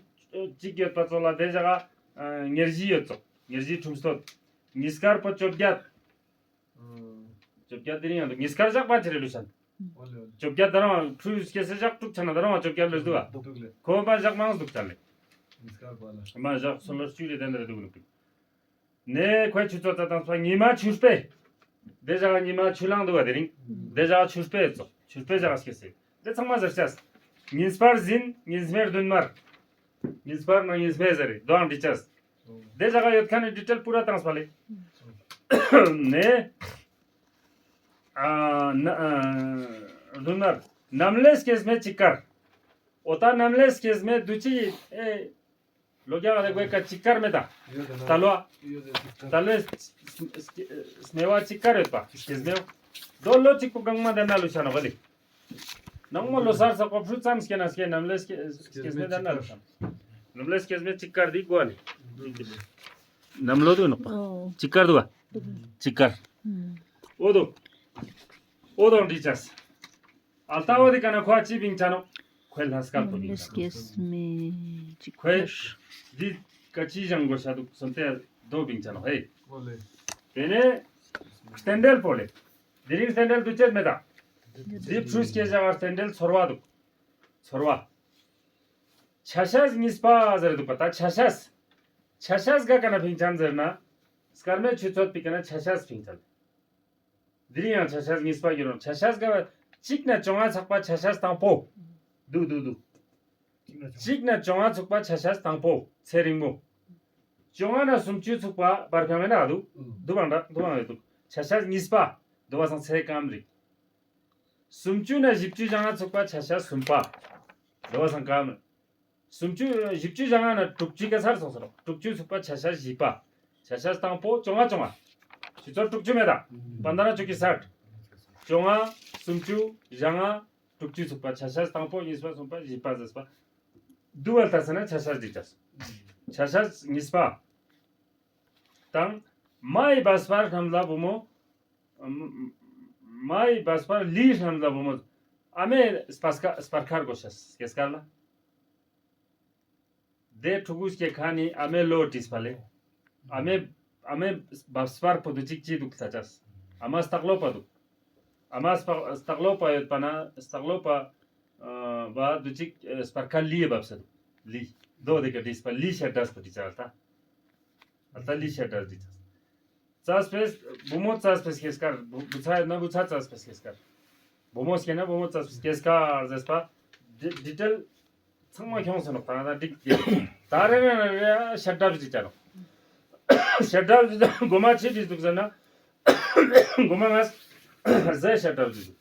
གཅིག་ཡོད་པ་ཙོག་ལ་དེ་བཞག་ཨ། ཉེར་བཞི་ཡོད་ཙོག་ཉེར་བཞི་ཁྲུམས་སྟོད། ཉི་སྐར་པོ་བཅོ་བརྒྱད། བཅོ་བརྒྱད་དེ་རིང་ཡང་འདུག་ཉི་སྐར་ཞག་པ་ཆེ་རེ་ལུས་ཤན། ཨོ་ལེ་ཨོ་ལེ། བཅོ་བརྒྱད་ད་རང་ཕྲུ་སྐྱེ་སེ་ཞག་དྲུག་ཆ་ན་ད་རང་བཅོ་བརྒྱད་ལུས་འདུག་ཨ། འདུག་ལེ། ཁོ་པ་ཞག་མང་འདུག་ཅ་ལེ། ཉི་སྐར་པ་ལ། མ་ཞག་སོ་ལོ་བཅུ་རེ་དན་རེ་འདུག་ནུག་ནས་ཁོའི་ཆུ་ཚོད་ཙ་དང་ཚོ་ཉི་མ་ཆུ་སྤེ། དེ་ཞག་ཉི་མ་ཆུ་ལང་འདུག་བ་དེ་རིང་། དེ་ཞག་ཆུ་སྤེ་ཙོ་ཆུ་སྤེ་ཞག་སྐྱེ་སེ། དེ་ཚང་མ་ཟེར་ཤེས། ཉིན་སྤར་ཟིན་ཉིན་སྨེ་བདུན་མར། ཉིན་སྤར་ནང་ཉིན་སྨེ་ཟེར་རེད་དོའང་འདྲི་ཅས། དེ་ཞག་ཡོད་ཁན་ནི་ཌི་ཊེལ་པུ་ར་བཏང་སྤ་ལེ། ནས། ཨ། ན། ཨ། བདུན་མར། ནམ་ལས་སྐྱེ་སྨེ་ཅིག་དཀར། འོ་ད་ནམ་ལས་སྐྱེ་སྨེ་དུ་ཅི་ཨེ། ལོ་རྒྱ་ག་རེ་གོས་ཀ་ཅིག་དཀར་མེད་ད། ད་ལོ། ད་ལོ། སྨེ་བ་ཅིག་དཀར་ཡོད་པ་སྐྱེ་སྨེ། དོ་ལོ་གཅིག་པོ་གང་མ་དེ་ན་ལུ་ཆ་ནོ་ག་ལེ། ནང་མ་ལོ་སར་ས་ཀོ་ཕྲུ་ཙམ་སྐྱེ་ན་སྐྱེ་ནམ་ལས་སྐྱེ་སྨེ་དེ་ན་ལུ་ཆ་ནོ། ནམ་ལས་སྐྱེ་སྨེ་ཅིག་དཀར་དེ་གོ་ལེ། ནམ་ལོ་དུ་ནོ་པ། ཅིག་དཀར་དུ་བ། ཅིག་དཀར། འོ་དོ། འོ་དོ་འདི་ཅས། ཨ་ལྟ་བ་དེ་ག་ན་ཁོ་ཅི་བིང་ཆ་ནོ། ཁོའི་ལྷ་སྐལ་པོ་བིང་ཆ་ནོ། ཁོའི་འདི་ཀ་ཅི་བཞང་གོ་ཤ་དུག་སོན་ཏེ་རྡོ་བིང་ཆ་ནོ་ཧེ། དེ་ནས་རྟེན་འབྲེལ་པོ་ལེ། དེ་རིང་རྟེན་འབྲེལ་དུ་བཅད་མེད་ད། འདི་ཕྲུ་སྐྱེ་བཞག་རྟེན་འབྲེལ་ཚོར་བ་དུག་ཚོར་བ། ཆ་ཤས་གཉིས་པ་ཟེར་དུག་པ་ད་ཆ་ཤས། ཆ་ཤས་ག་ག་ན་བིང་ཆ་ཟེར་ན། སྐར་མའི་ཆུ་ཚོད་པི་ཀ་ན་ཆ་ཤས་བིང་ཆ། འདི་རིང་ཡང་ཆ་ཤས་གཉིས་པ་ཡོད་རུང་ཆ་ཤས་ག་བ་གཅིག་ན་བཅོ་ལྔ་ཚག་པ་ཆ་ཤས་དང་པོ། དུག་དུག་དུག་གཅིག་ན་བཅོ་ལྔ་ཚུགས་པ་ཆ་ཤས་དང་པོ་ཚེ་རིང་མོ། བཅོ་ལྔ་ན་སུམ་ཅུ་ཚུགས་པ་བར་ཁང་མེད་ན་དུག་དུག་བང་འདྲ་དུག་བང་ཡོད་དུག་ཆ་ཤས་གཉིས་པ་དུ་བ་སང་ཚེ་སྐམ་རིག་སུམ་ཅུ་ན་བཞི་བཅུ་བཞི་ལྔ་ཚུགས་པ་ཆ་ཤས་གསུམ་པ། དུ་བ་སང་སྐམ། སུམ་ཅུ་བཞི་བཅུ་བཞི་ལྔ་ན་དྲུག་ཅུ་ག་ཚར་སོང་ཟེར་རོ། དྲུག་ཅུ་ཚུགས་པ་ཆ་ཤས་བཞི་པ། ཆ་ཤས་དང་པོ་བཅོ་ལྔ་བཅོ་ལྔ། ཆུ་ཚོད་དྲུག་ཅུ་མེད་ད། པ་འདྲ་ན་ཆུ་ཀི་སར། བཅོ་ལྔ། སུམ་ཅུ། བཞི་ལྔ། དྲུག་ཅུ་ཚུགས་པ་ཆ་ཤས་དང་པོ་གཉིས་པ་གསུམ་པ་བཞི་པ་ཟེར་པ། དུ་བ་ལྟ་ས་ན་ཆ་ཤས་འགྲིག་ཅས། ཆ་ཤས་གཉིས་པ། དང་། མ་ཡི་བབས་པར་རྣམས་ལ་བུ་མོ། མ་ཡི་བབས་པར་ལིའི་རྣམས་ལ་བུ་མོ། ཨ་མའི་སྤར་ཁ་སྤར་ཁར་གོ་ཤས་སྐྱེས་སྐར་ལ། དེ་ཕྲུ་གུ་སྐྱེ་ཁ་ནི་ཨ་མའི་ལོ་བྲིས་པ་ལེ། ཨ་མའི་ཨ་མའི་བབས་པར་པོ་དུ་གཅིག་ཅི་དུག་ས་ཅས། ཨ་མ་སྟག་ལོ་པ་དུག་ཨ་མ་སྟག་ལོ་པ་ཡོད་པ་ན་སྟག་ལོ་པ་བ་དུ་གཅིག་སྤར་ཁ་ལི་ཡི་བབས་ས་དུག་ལི། དོ་དེ་ག་བྲིས་པ་ལི་ཤ་འདྲས་པ་བྲིས་ཅ་ལ་ད། ཨ་ད་ལི་ཤ་འདྲས་བྲིས་ཅ། ཙ་སྤེས་བུ་མོ་ཙ་སྤེས་སྐྱེས་སྐར་བུ་བུ་ཚ་ཡོད་ན་བུ་ཚ་ཙ་སྤེས་སྐྱེས་སྐར། བུ་མོ་སྐྱེས་ན་བུ་མོ་ཙ་སྤེས་སྐྱེས་སྐར་ཟེར་པ། ཌི་ཌི་ཊེལ་ཚང་མ་ཁྱོངས་སོང་ནོ་ད་ད་འགྲིག་གི་ད་རེ་རེ་རེ་རེ་ཤ་འདྲ་བཞི་ཅ་ནོ། ཤ་འདྲ་བཞི་ཅ་མགོ་མ་ཆི་བྲིས་འདུག་ཟེར་ན། མགོ་མ་ང་ཟས་ཤ་འདྲ་བཞི་འདུག་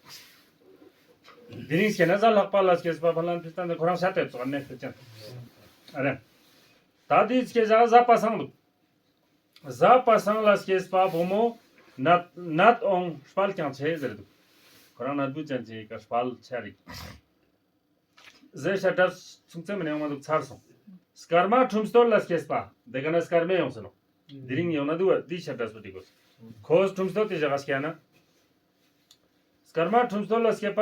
དེ་རིང་སྐྱེས་ན་གཟའ་ལྷག་པ་ལ་སྐྱེས་པ་ཕ་ལན་ཕི་སྟན་དེ་ཁོ་རང་ཤ་དེ་ཙོག་ནས་ཕི་ཅན། ཨ་རེ། ད་དེ་སྐྱེས་བཞག་གཟའ་པ་སངས་འདུག་གཟའ་པ་སངས་ལ་སྐྱེས་པ་བུ་མོ་ནད་ནད་འོང་དཔལ་ཀྱང་ཆེ་ཟེར་འདུག་ཁོ་རང་ནད་འབུ་ཅན་ཅིག་ག་དཔལ་ཆེ་རིག་ཟས་ཤ་འདྲ་ཚུགས་ཚེ་མི་ནས་འོང་མ་འདུག་ཚར་སོང་། སྐར་མ་ཁྲུམས་སྟོད་ལ་སྐྱེས་པ་དེ་ག་ན་སྐར་མེ་ཡོང་སོང་ནོ། དེ་རིང་ཡོང་ན་འདུག་བ་འདི་ཤ་འདྲ་སོ་འདི་གོ་ཁོ་ཁྲུམས་སྟོད་དེ་བཞག་སྐྱེས་ན། སྐར་མ་ཁྲུམས་སྟོད་ལ་སྐྱེས་པ།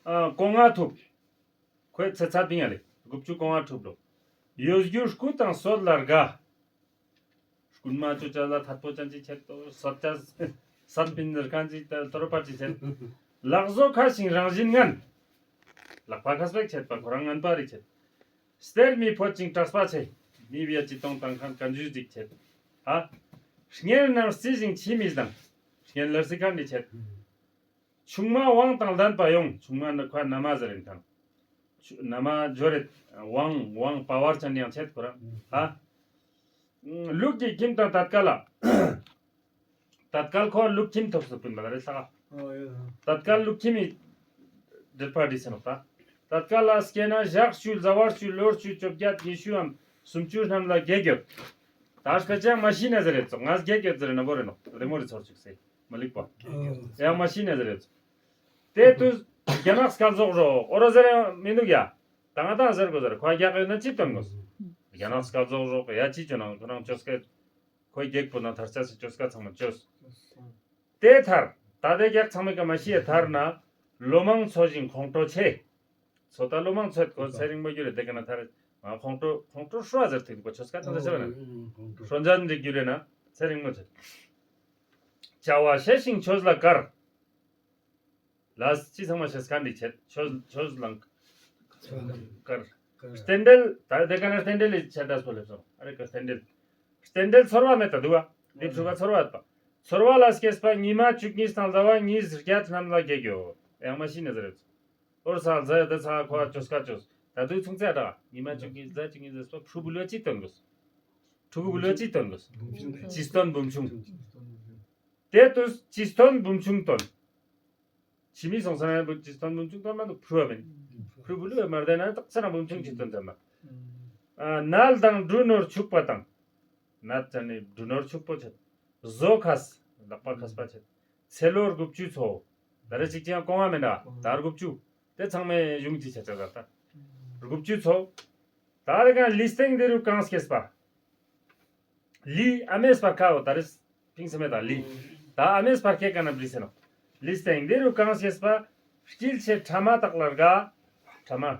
ཨ་གོང་ང་ཐུབ། ཁོའི་ཚེ་ཚད་པིང་ཡ་ལེ། དགུ་བཅུ་གོང་བ་ཕྲུག་ལོ། ཡོད་རྒྱུ་སྐུ་དང་སྲོད་ལ་དགའ། རྐུན་མ་ཅོ་ཅ་ལ་ཐད་པོ་ཅན་ཅིག་ཆད་དོ་སད་ཅ་སད་པིན་ཟེར་མཁན་ཅིག་ད་དོ་རོ་པ་ཅིག་ཆད། ལག་བཟོ་ཁ་ཞིང་རང་བཞིན་ངན། ལག་པ་ཁ་སྦེག་ཆད་པ་ཁོ་རང་ངན་པ་རིག་ཆད། གསེར་མི་ཕོད་ཅིང་གྲགས་པ་ཆེ། མི་བིའ་ཅི་གཏོང་དང་ཁན་གན་ཇུས་ཅིག་ཆད། ཧ། གཉེན་རྣམས་རྩི་ཞིང་ཕྱི་མི་སྡང་། གཉེན་ལ་རྩི་ཁན་ནི་ཆད། ཆུང་མ་དབང་དང་ལྡན་པ་ཡོང་། ཆུང་མ་ནི་ཁོ་ན་མ་ཟེར་རིན་ཁང་། ཆུ་ན་མ་འཇོ་རེད། དབང་དབང་པ་བར་ཅན་ཡང་ཆེད་ཁོ་རང་། ཧ། ལུག་གི་ཁྱིམ་དང་དད་དཀར་ལ། དད་དཀར་ཁོ་ལུག་ཁྱིམ་ཐོབ་སུ་ཕུན་པ་ལ་རེད་ས་ག། དད་དཀར་ལུག་ཁྱིམ་མི་འདྲེད་པ་འདྲི་སེ་ནོག་ད། དད་དཀར་ལ་སྐྱེས་ན་ཞག་བཅུ་ཟླ་བ་བཅུ་ལོ་བཅུ་བཅོ་བརྒྱད་ཉི་ཤུའམ་སུམ་ཅུ་རྣམས་ལ་རྒྱལ་ཡོད། ད་སྐད་ཆ་མ་ཤི་ན་ཟེར་རེད་ཙོ། ང་རྒྱལ་ཡོད་ཟེར་ན་བོ་རེད་ནོག་རེ་མོ་རེ་ཚོར་ཅིག་སེ་མ་ལིག་པ། ཡང་མ་ཤི་ན་ཟེར་རེད་ཙོ། དེ་དུས་རྒྱ་ནག་སྐལ་ཟོག་རོགས་ཨོ་རོ་ཟེར་ཡང་མི་འདུག་ཡ། ད་ང་དང་ཟེར་དགོས་ཟེར་ཁོ་རྒྱག་ཡོད་ན་ཅི་སྟོན་དགོས། རྒྱ་ནག་སྐལ་ཟོག་རོགས་ཡ་ཅི་བྱོས་ན་ཁོ་རང་ཅོ་སྐད། ཁོའི་རྒྱལ་པོ་ན་ཐར་ཆ་སི་ཅོ་སྐད་ཚང་མ་ཅོས། དེ་ཐར། ད་དེ་རྒྱག་ཚང་མའི་ཀ་མ་ཤི་ཡ་ཐར་ན། ལོ་མང་འཚོ་ཞིང་ཁོང་ཁྲོ་ཆེ། ཚོ་ད་ལོ་མང་འཚོ་ཡོད་ཁོ་ཚེ་རིང་མོ་རྒྱུ་རེད་དེ་ཀ་ན་ཐར། ང་ཁོང་ཁྲོ་ཁོང་ཁྲོ་ཧྲོ་ཟེར་ཐུག་པ་ཆོས་སྐད་ཚང་ད་ཆ་བ་ན། ཧྲོ་འཇན་རིག་རྒྱུ་རེད་ན་ཚེ་རིང་མོ་ཆེ། བྱ་བ་ཤེས་ཤིང་ཆོས་ལ་དཀར། ལ་སྤྱི་ཚང་མ་ཤེས་མཁན་འདི་བྱེད་ཆོས་ཆོས་ལང་། དཀར། རྟེན་འབྲེལ་ད་དེ་ག་ན་རྟེན་འབྲེལ་ལས་བྱེད་འདྲ་སོ་ལེབ་སོང་ཨ་རེ་ག་རྟེན་འབྲེལ། རྟེན་འབྲེལ་ཚོར་བ་མེད་ད་འདུག་བ། འདི་ཕྲུ་ག་ཚོར་བ་ཡོད་པ། ཚོར་བ་ལ་སྐྱེས་པ་ཉི་མ་བཅུ་གཉིས་དང་ཟླ་བ་ཉིས་བརྒྱད་རྣམས་ལ་རྒྱལ་རྒྱུ། ཡང་མ་ཤི་ན་ཟེར་རེད། ཨོར་ས་ཟ་ཡ་ད་ཚ་ཁོ་བ་ཅོས་ཀ་ཅོས་ད་དུས་ཚུང་ཚེ་ཨ་ད་ཉི་མ་བཅུ་གཉིས་ཟླ་བཅུ་གཉིས་ཟེར་སོ་ཕྲུ་གུ་ལོ་ཅི་སྟོན་དགོས། ཕྲུ་གུ་ལོ་ཅི་སྟོན་དགོས། སྤྱི་སྟོན་འབུམ་ཆུང་། དེ་དུས་སྤྱི་སྟོན་འབུམ་ཆུང་སྟོན། ཕྱི་མི་སོང་ས་ན་བུ་ཅི་སྟོན་འབུམ་ཆུང་སྟོན་མ་འདུག་ཕུ་བ་མིན། ཕུ་བུ་ལུ་མར་དེ་ན་ཏག་ས་ན་འབུམ་ཆུང་ཅི་སྟོན་ཙམ་མ། ནལ་དང་འབྲུ་ནོར་ཕྱུག་པ་དང་། ནད་ཅན་ནི་འབྲུ་ནོར་ཕྱུག་པོ་ཆད། བཟོ་ཁས་ལག་པ་ཁས་པ་ཆད། ཚེ་ལོ་དགུ་བཅུ་ཚོ། ད་རེ་ཅིག་ཅང་གོང་བ་མེད་ན་ད་དགུ་བཅུ། དེ་ཚང་མའི་གཞུང་ཅི་ཆད་ཆད་ད་ལྟ། དགུ་བཅུ་ཚོ། ད་རེ་གང་ལི་སྟེང་འདི་རུ་གང་སྐྱེས་པ། ལི་ཨ་མེས་པར་ཁ་འོ་ད་རེས་ཕིང་སེ་མེ་ད་ལི། ད་ཨ་མེས་པར་ཁེ་ཀ་ན་བྲིས་སེ་ནོ། ལི་སྟེང་འདི་རུ་གང་ཤེས་པ། དཀྱིལ་ཆེ་ཕྲ་མ་དག་ལ་དགའ། ཕྲ་མ།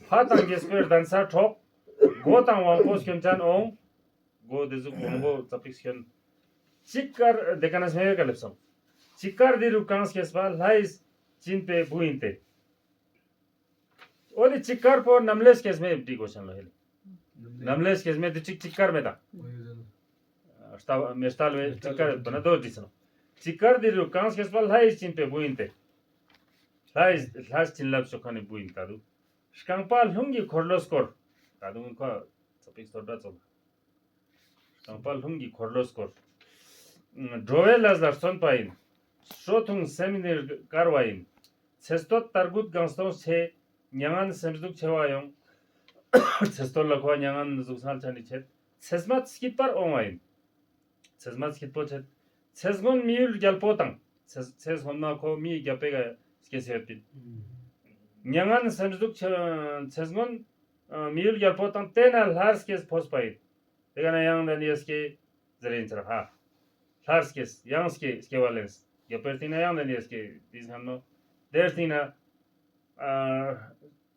ཕ་དང་རྒྱལ་པོའི་གདན་ས་འཕྲོག་སྒོ་དང་དབང་པོ་སྐྱོན་ཅན་འོང་། སྒོ་འདི་ཟུག་དབང་པོ་ཙ་པིག་སྐྱོན། གཅིག་དཀར་འདི་ཀ་ན་སྨེ་བའི་ཀ་ལེབ་སོང་། གཅིག་དཀར་འདི་རུ་གང་ཤེས་པ་ལྷ་ཡིས་སྦྱིན་པའི་བུ་ཡིན་ཏེ། འོ་དེ་གཅིག་དཀར་པོ་ནམ་ལས་སྐྱེས་མེད་བྲིས་དགོས་ཤིང་ལོ་ཧེ་ལེ། ནམ་ལས་སྐྱེས་མེད་དེ་གཅིག་གཅིག་དཀར་མེད་ད། ལྟ་མེ་ལྟ་ལོས་གཅིག་དཀར་ཡོད་པ་ན་དོ་བྲིས་སོང་། གཅིག་དཀར་དེ་རུ་གང་སྐྱེས་པ་ལྷ་ཡིས་སྦྱིན་པའི་བུ་ཡིན་ཏེ། ལྷ་ཡིས་ལྷ་བྱིན་རླབས་ཤོག་ཁ་ནས་བུ་ཡིན་ད་དུ། རྐང་པ་རླུང་གི་འཁོར་ལོ་བསྐོར། ད་དུང་ཁོ་ཚོ་པིག་སོར་འདྲ་ཚོ། རྐང་པ་རླུང་གི་འཁོར་ལོ་བསྐོར། འགྲོ་བའི་ལས་ལ་བརྩོན་པ་ཡིན། སྲོག་འཐུང་སེམས་ནི་དཀར་བ་ཡིན། ཚེ་སྟོད་དར་རྒུད་གང་སྟོང་ཆེ། མྱ་ངན་སེམས་སྡུག་ཆེ་བ་ཡོང་། ཚེ་སྟོད་ལ་ཁོ་མྱ་ངན་གཟུགས་སྣང་ཆ་ནི་ཆེད། ཚེ་སྨད་སྐྱིད་པར་འོང་བ་ཡིན། ཚེ་སྨད་སྐྱིད་པོ་ཆེད། ཚེ་སྔོན་མི་ཡུལ་རྒྱལ་པོ་དང་། ཚེ་ཚེ་སྔོན་མ་ཁོ་མིའི་རྒྱལ་པོའི་སྐྱེ་སེ་ཡོད་པའི། མྱ་ངན་སེམས་སྡུག་ཆེ། ཚེ་སྔོན་མི་ཡུལ་རྒྱལ་པོ་དང་དེ་ན་ལྷར་སྐྱེས་ཕོས་པ་ཡིན། དེ་ག་ན་ཡང་དེ་ནས་སྐྱེ་ཟེར་ཡིན་ཚར་ཧ། ལྷར་སྐྱེས་ཡང་སྐྱེ་སྐྱེ་བ་ལེན། རྒྱལ་པོའི་སྟེང་ན་ཡང་དེ་ནས་སྐྱེ་དེ་སྔ་མོ། དེའི་སྟེང་ན།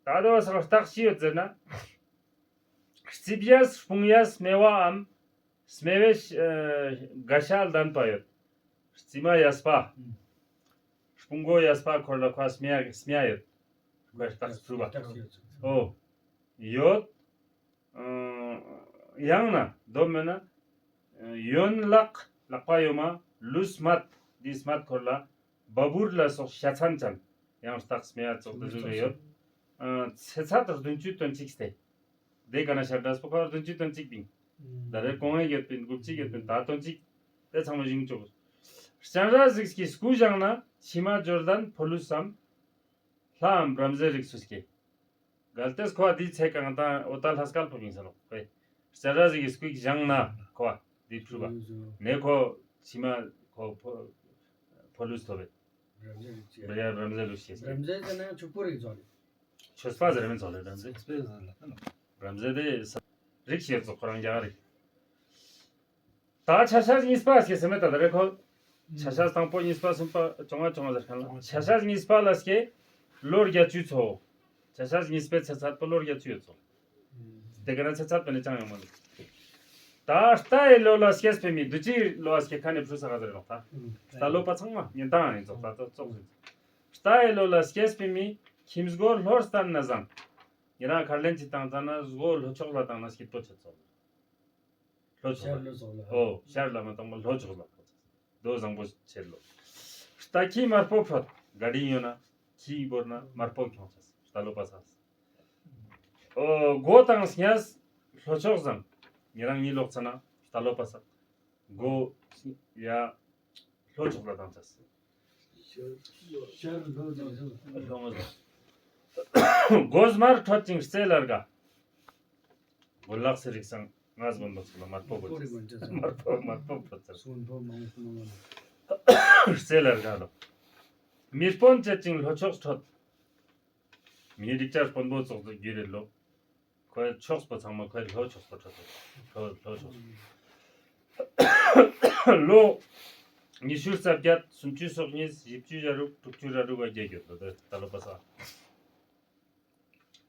ད་དོ་སང་རྟགས་ཤི་ཡོད་ཟེར་ན། རྩིབས་གཡས་དཔུང་གཡས་སྨེ་བའམ། སྨེ་བའི་དགའ་ཤ་ལྡན་པ་ཡོད། རྩིབས་མ་གཡས་པ། དཔུང་མགོ་གཡས་པ་འཁོར་ལ་ཁ་སྨེ་སྨེ་ཡོད། ཁོའི་རྟགས་ཕུལ་བ། ཨོ། ཡོད། ཡང་ན་སྡོམ་མེད་ན། ཡོན་ལག་ལག་པ་ཡོད་མ་ལུས་སྨད་འདི་སྨད་འཁོར་ལ། བ་འབུར་ལ་སོགས་ཤ་ཚན་ཅན། ཡང་རྟགས་སྨེ་ཡ་ཙོགས་དེ་ཟུག་རེ་ཡོད། ཚེ་ཚད་བདུན་ཅུ་དོན་གཅིག་སྟེ། དེ་ག་ན་ཤར་འདྲ་སྤོ་ཁ་བདུན་ཅུ་དོན་གཅིག་པིང་། ད་རེ་གོང་ཡོད་པིན་དགུ་གཅིག་ཡོད་པིན་ད་དོན་གཅིག་དེ་ཚང་མ་བཞིན་ཅོག་སྤྱན་རས་གཟིགས་ཀྱི་སྐུ་བཞེངས་ན་ཕྱི་མ་འབྱོར་ལྡན་ཕོ་ལུས་སམ། ལྷའམ་བྲམ་ཟེ་རིགས་སུ་སྐྱེ། གལ་ཏེ་ཁོ་བ་འདིའི་ཚེ་གང་དང་འོ་ད་ལྷ་སྐལ་པོ་མིན་ས་ནོ་ཁོས། སྤྱན་རས་གཟིགས་ཀྱི་སྐུ་བཞེངས་ན་ཁོ་བ་འདི་ཕུལ་བ། ནས་ཁོ་ཕྱི་མ་ཁོ་ཕོ་ཕོ་ལུས་ཐོབ་པས། བྲམ་ཟེ་རིགས་སྐྱེ། བྲམ་ཟེ་རིགས་སྐྱེ། བྲམ་ཟེ་ཟེར་ན་ཡང་ཕྱུག་པོ་རིགས་ཚོ་རེད། ཆོས་པ་ཟེར་མིན་ཚོ་ལས་བྲམ་ཟེ། བྲམ་ཟེ་དེ་རིགས་ཤེས་ཚོ་ཁོ་རང་རྒྱ་རིགས། ད་ཆ་ཤས་གཉིས་པ་ཞེས་ཟེར་མེད་ད་ད་རེ་ཁོ། ཆ་ཤས་དང་པོ་གཉིས་པ་གསུམ་པ་བཅོ་ལྔ་བཅོ་ལྔ་ཟེར་མཁན་ལ་ཆ་ཤས་གཉིས་པ་ལ་སྐྱེ། ལོ་བརྒྱད་ཅུ་ཚོ། ཆ་ཤས་གཉིས་པའི་ཚེ་ཚད་པོ་ལོ་བརྒྱད་ཅུ་ཡོད་ཚོ། དེ་ག་ན་ཚེ་ཚད་པ་ནི་ཅང་ཡོང་མ་འདུག་ད་རྟ་ཡི་ལོ་ལ་སྐྱེས་པའི་མི་བདུད་རྩིའི་ལོ་ལ་སྐྱེ་མཁན་ནི་ཕྲུ་གུ་ས་ག་ཟེར་རོགས་ད། རྟ་ལོ་པ་ཚང་མ་ཉིན་དང་ཡིན་ཚོགས་ད་ཚོགས་ཚོགས་ཟིན། རྟ་ཡི་ལོ་ལ་སྐྱེས་པའི་མི་ཁྱིམ་སྒོ་ལྷོར་བསྟན་ན་བཟང་། ཉེ་རང་ཁར་ལེན་གྱི་བཏང་ཙ་ན་སྒོ་ལྷོ་ཕྱོགས་ལ་བཏང་ན་སྐྱིད་པོ་ཆེ་ཚོགས། ལྷོ་ཕྱོགས་ཤར་ལ། ལྷོ་ཕྱོགས་ལ། ཨོ་ཤར་ལ་མ་བཏང་པ་ལྷོ་ཕྱོགས་ལ། རྡོ་བཟང་པོ་ཆེ་ལོ། ད་ཁྱི་དམར་པོ་ཕྲོད་དགའ་དྲིན་ཡོད་ན་ཁྱི་བོར་ན་དམར་པོ་ཁྱོང་ཆས་ལྟ་ལོ་པ་ས། ཨོ་མགོ་དང་སྙས་ལྷོ་ཕྱོགས་བཟང་། ཉེ་རང་གཉིད་ལོག་ཚ་ན་ལྟ་ལོ་པ་ས། མགོ་ཡ་ལྷོ་ཕྱོགས་ལ་བཏང་ཆས། ལྷོ་ངོ་ཟ། མགོ་དམར་ཁྲོད་ཅིང་རྩེ་ལ་དགའ། མགོ་ལག་སེ་རིགས་སང་ང་ཟ་མགོན་པོ་ཚོ་ལ་དམར་པོ་དགོས་ཆས། དམར་པོ་དམར་པོ་ཕྲོད་ཚར། རྩེ་ལ་དགའ་ལོ། མི་དཔོན་བྱེད་ཅིང་ལྷོ་ཕྱོགས་ཁྲོད། མི་རིགས་ཅར་དཔོན་པོ་ཚོགས་རྫོགས་རྒྱུ་རེད་ལོ། ཁོའི་ཕྱོགས་པོ་ཚང་མ་ཁོའི་ལྷོ་ཕྱོགས་པོ་ཁྲོད་དུ། ལྷོ་ལྷོ་ཕྱོགས། ལོ། ཉི་ཤུ་རྩ་བརྒྱད་སུམ་ཅུ་སོ་གཉིས་བཞི་བཅུ་ཞེ་དྲུག་དྲུག་ཅུ་རེ་དྲུག་བརྒྱད་ཡོད་ལོ། ད་ལོ་པ་ས།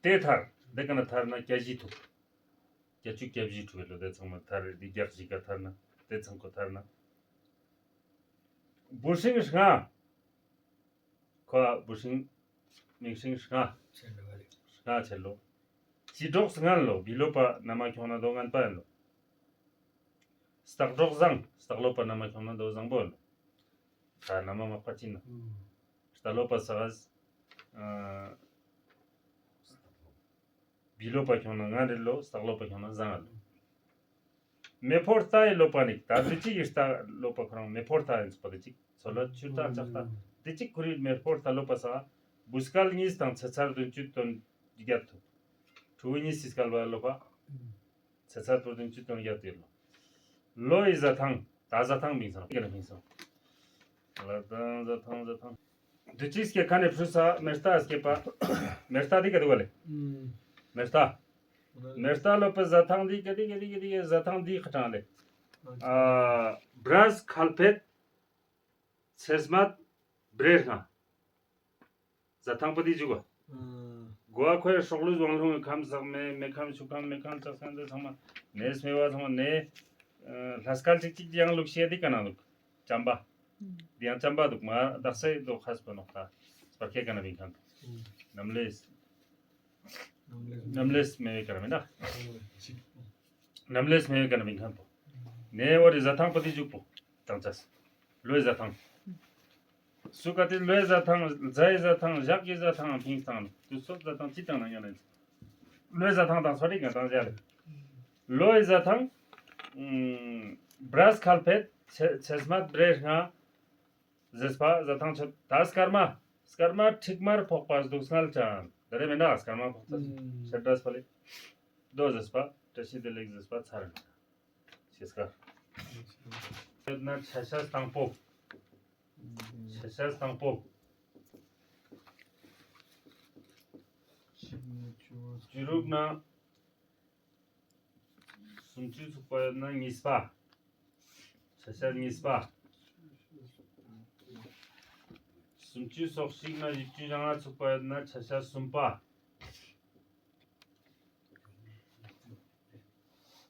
དེ་ཐར། དེ་ག་ན་ཐར་ན་བརྒྱད་བཞི་ཐུག་བརྒྱད་ཅུ་གྱ་བཞི་ཐུག་ལོ། དེ་ཚང་མ་ཐར་དེ་བརྒྱད་བཞི་ག་ཐར་ན་དེ་ཚང་ཁོ་ཐར་ན། བུ་ཤིང་ལྔ། ཁོ་བུ་ཤིང་མིང་ཤིང་ལྔ། ལྔ་ཆེ་ལོ། ཅི་སྒྲོགས་ངན་ལོ། བི་ལོ་པ་ན་མ་ཁྱོང་ན་དོ་ངན་པ་ཡིན་ལོ། སྟག་སྒྲོགས་བཟང་། སྟག་ལོ་པ་ན་མ་ཁྱོང་ན་དོ་བཟང་པོ་ཡིན་ལོ། ད་ན་མ་མག་པ་ཅི་ན། སྟག་ལོ་པ་ས་ག་ཟ། བི་ལོ་པ་ཁྱོང་ན་ང་རེད་ལོ། སྟག་ལོ་པ་ཁྱོང་ན་བཟང་ང་ལོ། མེ་ཕོ་རྟ་ཡི་ལོ་པ་ནི་ད་འདི་གཅིག་གི་རྟ་ལོ་པ་ཁོ་རང་མེ་ཕོ་རྟ་ཡིན་ཚོ་པ་འདི་གཅིག་ཚོ་ལ་ཆུ་རྟ་ལྕགས་རྟ་འདི་གཅིག་ཁོ་རི་མེ་ཕོ་རྟ་ལོ་པ་ས་བུ་སྐལ་གཉིས་དང་ཚེ་ཚར་བདུན་ཅུ་དོན་བརྒྱད་ཐུབ། ཕྲུ་གུ་གཉིས་སི་སྐལ་བ་ལོ་པ། ཚེ་ཚར་བདུན་ཅུ་དོན་བརྒྱད་ཡོད་ལོ། ལོ་ཡི་བཟའ་ཐང་། ད་བཟའ་ཐང་མིང་སང་སྐད་ལ་མིང་སང་། ལ་དང་བཟའ་ཐང་བཟའ་ཐང་། འདི་ཅིག་སྐད་ཁ་ནས་ཕྲུ་ས་མེ་རྟ་སྐད་པ། མེ་རྟ་འདི་ག་དུ་བ་ལེ། མེ་རྟ། མེ་རྟ་ལོ་པ་བཟའ་ཐང་འདི་ག་འདི་ག་འདི་ག་འདི་ག་བཟའ་ཐང་འདི་ཁ་གྲངས་ལེ། ཨ། བྲས་ཁལ་ཕེད། ཚེ་སྨད། བྲེ་ལྔ། བཟའ་ཐང་པོ་དེ་འཇུག་གོ། གོ་བ་ཁོའི་སྲོག་ལུས་དབང་ལུང་གི་ཁམས་ཟག་མེད་མེ་ཁམས་ཆུ་ཁམས་མེ་ཁམས་ལྕགས་ཁམས་དེ་ཚང་མ་ནས་སྨེ་བ་ཚང་མ་ནས། ལྷ་སྐལ་གཅིག་གཅིག་ཡང་ལུགས་ཤེས་དེ་ག་ན་འདུག་ཅམ་པ། དེ་ཡང་ཅམ་པ་འདུག་མ་དག་སེ་དོ་ཁ་སྤོ་ནོག་ད་སྤར་ཁེ་ག་ན་བིང་ཁན་འདུག་ནམ་ལས། ནམ་ལས་སྨེ་བའི་ག་ན་མིན་ན། ནམ་ལས་སྨེ་བའི་ག་ན་མིན་ཁན་པོ། ནས་འོ་རི་བཟའ་ཐང་པོ་དེ་འཇུག་པོ། དང་ཅས། ལོའི་བཟའ་ཐང་། སུ་ག་དེ་ལོའི་བཟའ་ཐང་། རྫའི་བཟའ་ཐང་། ཞག་གི་བཟའ་ཐང་ཕིང་སྟངས། དུ་སོགས་བཟའ་ཐང་ཅི་དང་ན་ཡང་ན། ལོའི་བཟའ་ཐང་དང་སོ་རིག་ག་དང་ཅ་རེད། ལོའི་བཟའ་ཐང་། བྲས་ཁལ་ཕེད། ཚེ་སྨད་བྲེ་ལྔ། ཟེས་པ་བཟའ་ཐང་ཆོད་ད་སྐར་མ། སྐར་མ་ཁྲིག་དམར་ཕོག་པ་སྡུག་བསྔལ་ཅན། དེ་རེ་མེད་ན་སྐར་མ་ཕོག་ཚ། ཤར་བྲས་པ་ལེ། རྡོ་ཟེས་པ། བཀྲ་ཤིས་བདེ་ལེགས་ཟེས་པ་ཚར། ཤེས་ཀ་ཡོད་ན་ཆ་ཤས་དང་པོ། ཆ་ཤས་དང་པོ། བཅུ་དྲུག་ན། སུམ་ཅུ་ཚུགས་པ་ཡོད་ན་གཉིས་པ། ཆ་ཤས་གཉིས་པ། སུམ་ཅུ་སོ་གཅིག་ན་བཞི་བཅུ་ཞེ་ལྔ་ཚུགས་པ་ཡོད་ན་ཆ་ཤས་གསུམ་པ།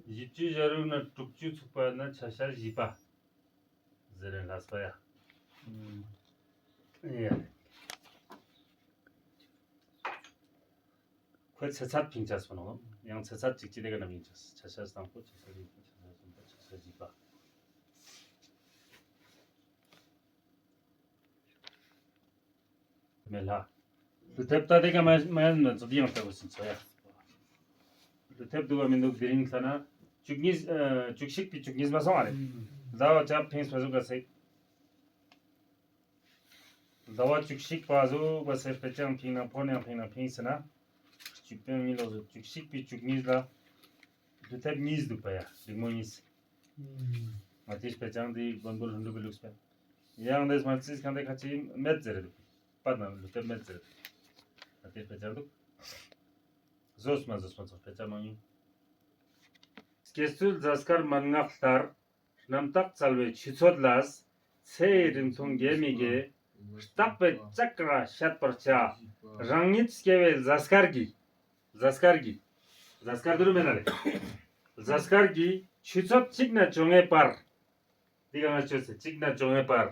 བཞི་བཅུ་ཞེ་དྲུག་ན་དྲུག་ཅུ་ཚུགས་པ་ཡོད་ན་ཆ་ཤས་བཞི་པ། ཟེར་རེ་ལྷག་པ་ཡ། ཡ། ཁོའི་ཚེ་ཚད་ཕིང་ཆ་སོང་ནོ། ཡང་ཚེ་ཚད་གཅིག་གཅིག་དེ་ག་ན་ཕིང་ཆ་ས། ཆ་ཤས་དང་པོ་ཆ་ཤས་གཉིས་པ་ཆ་ཤས་གསུམ་པ་ཆ་ཤས་བཞི་པ། མེ་ལྷ། ལུས་ཐེབས་ད་དེ་ག་མ་མ་ཡན་ན་ཚོ་དེ་ཡང་ལྟ་བུ་སུན་ཚོ་ཡ། ལུས་ཐེབས་འདུག་ག་མི་འདུག་དེ་རིང་ལྟ་ན་བཅུ་གཉིས། བཅུ་གཅིག་པའི་བཅུ་གཉིས་མ་སོང་བ་རེད། ཟླ་བ་ཆ་ཕིང་སོ་སོ་ག་སེ། ཟླ་བ་བཅུ་གཅིག་པ་བཟོ་བ་ཟེར་དཔེ་ཅང་ཕིང་ན་ཕོ་ནང་ཕིང་ན་ཕིང་ཟེར་ན། བཅུ་དོན་གཉིས་ལོ་བཟོ་བཅུ་གཅིག་པའི་བཅུ་གཉིས་ལ། ལུས་ཐེབས་གཉིས་འདུག་པ་ཡ་འབྲིང་མོ་གཉིས། ང་དེ་དཔེ་ཅང་དེ་དགོན་པོ་ལྷུན་གྲུབ་པའི་ལུགས་པས། ཡང་དེ་མ་རྩིས་ཁང་དེ་ཁ་ཅིག་མེད་ཟེར་འདུག་པ་ན་ལུས་ཐེབས་མེད་ཟེར་འདུག་ང་དེ་དཔེ་ཅང་འདུག་བཟོས་མ་བཟོས་མ་ཚོ་དཔེ་ཅང་མང་ཡིན། སྐྱེ་ཚུལ་རྫ་སྐར་མན་ངག་ལྟར། རྣམ་དག་བཙལ་བའི་ཆུ་ཚོད་ལ། ཚེ་ཡི་རིང་ཐུང་རྒས་མི་རྒས། རྟག་པའི་ལྕག་ར་བཤད་པར་བྱ། རང་ཉིད་སྐྱེ་བའི་གཟའ་སྐར་གྱི། གཟའ་སྐར་གྱི། གཟའ་སྐར་དུ་རུ་མེད་ན་རེ། གཟའ་སྐར་གྱི་ཆུ་ཚོད་གཅིག་ནས་བཅོ་ལྔའི་བར། འདི་ག་ང་ཆོས་ཚེ་གཅིག་ནས་བཅོ་ལྔའི་བར།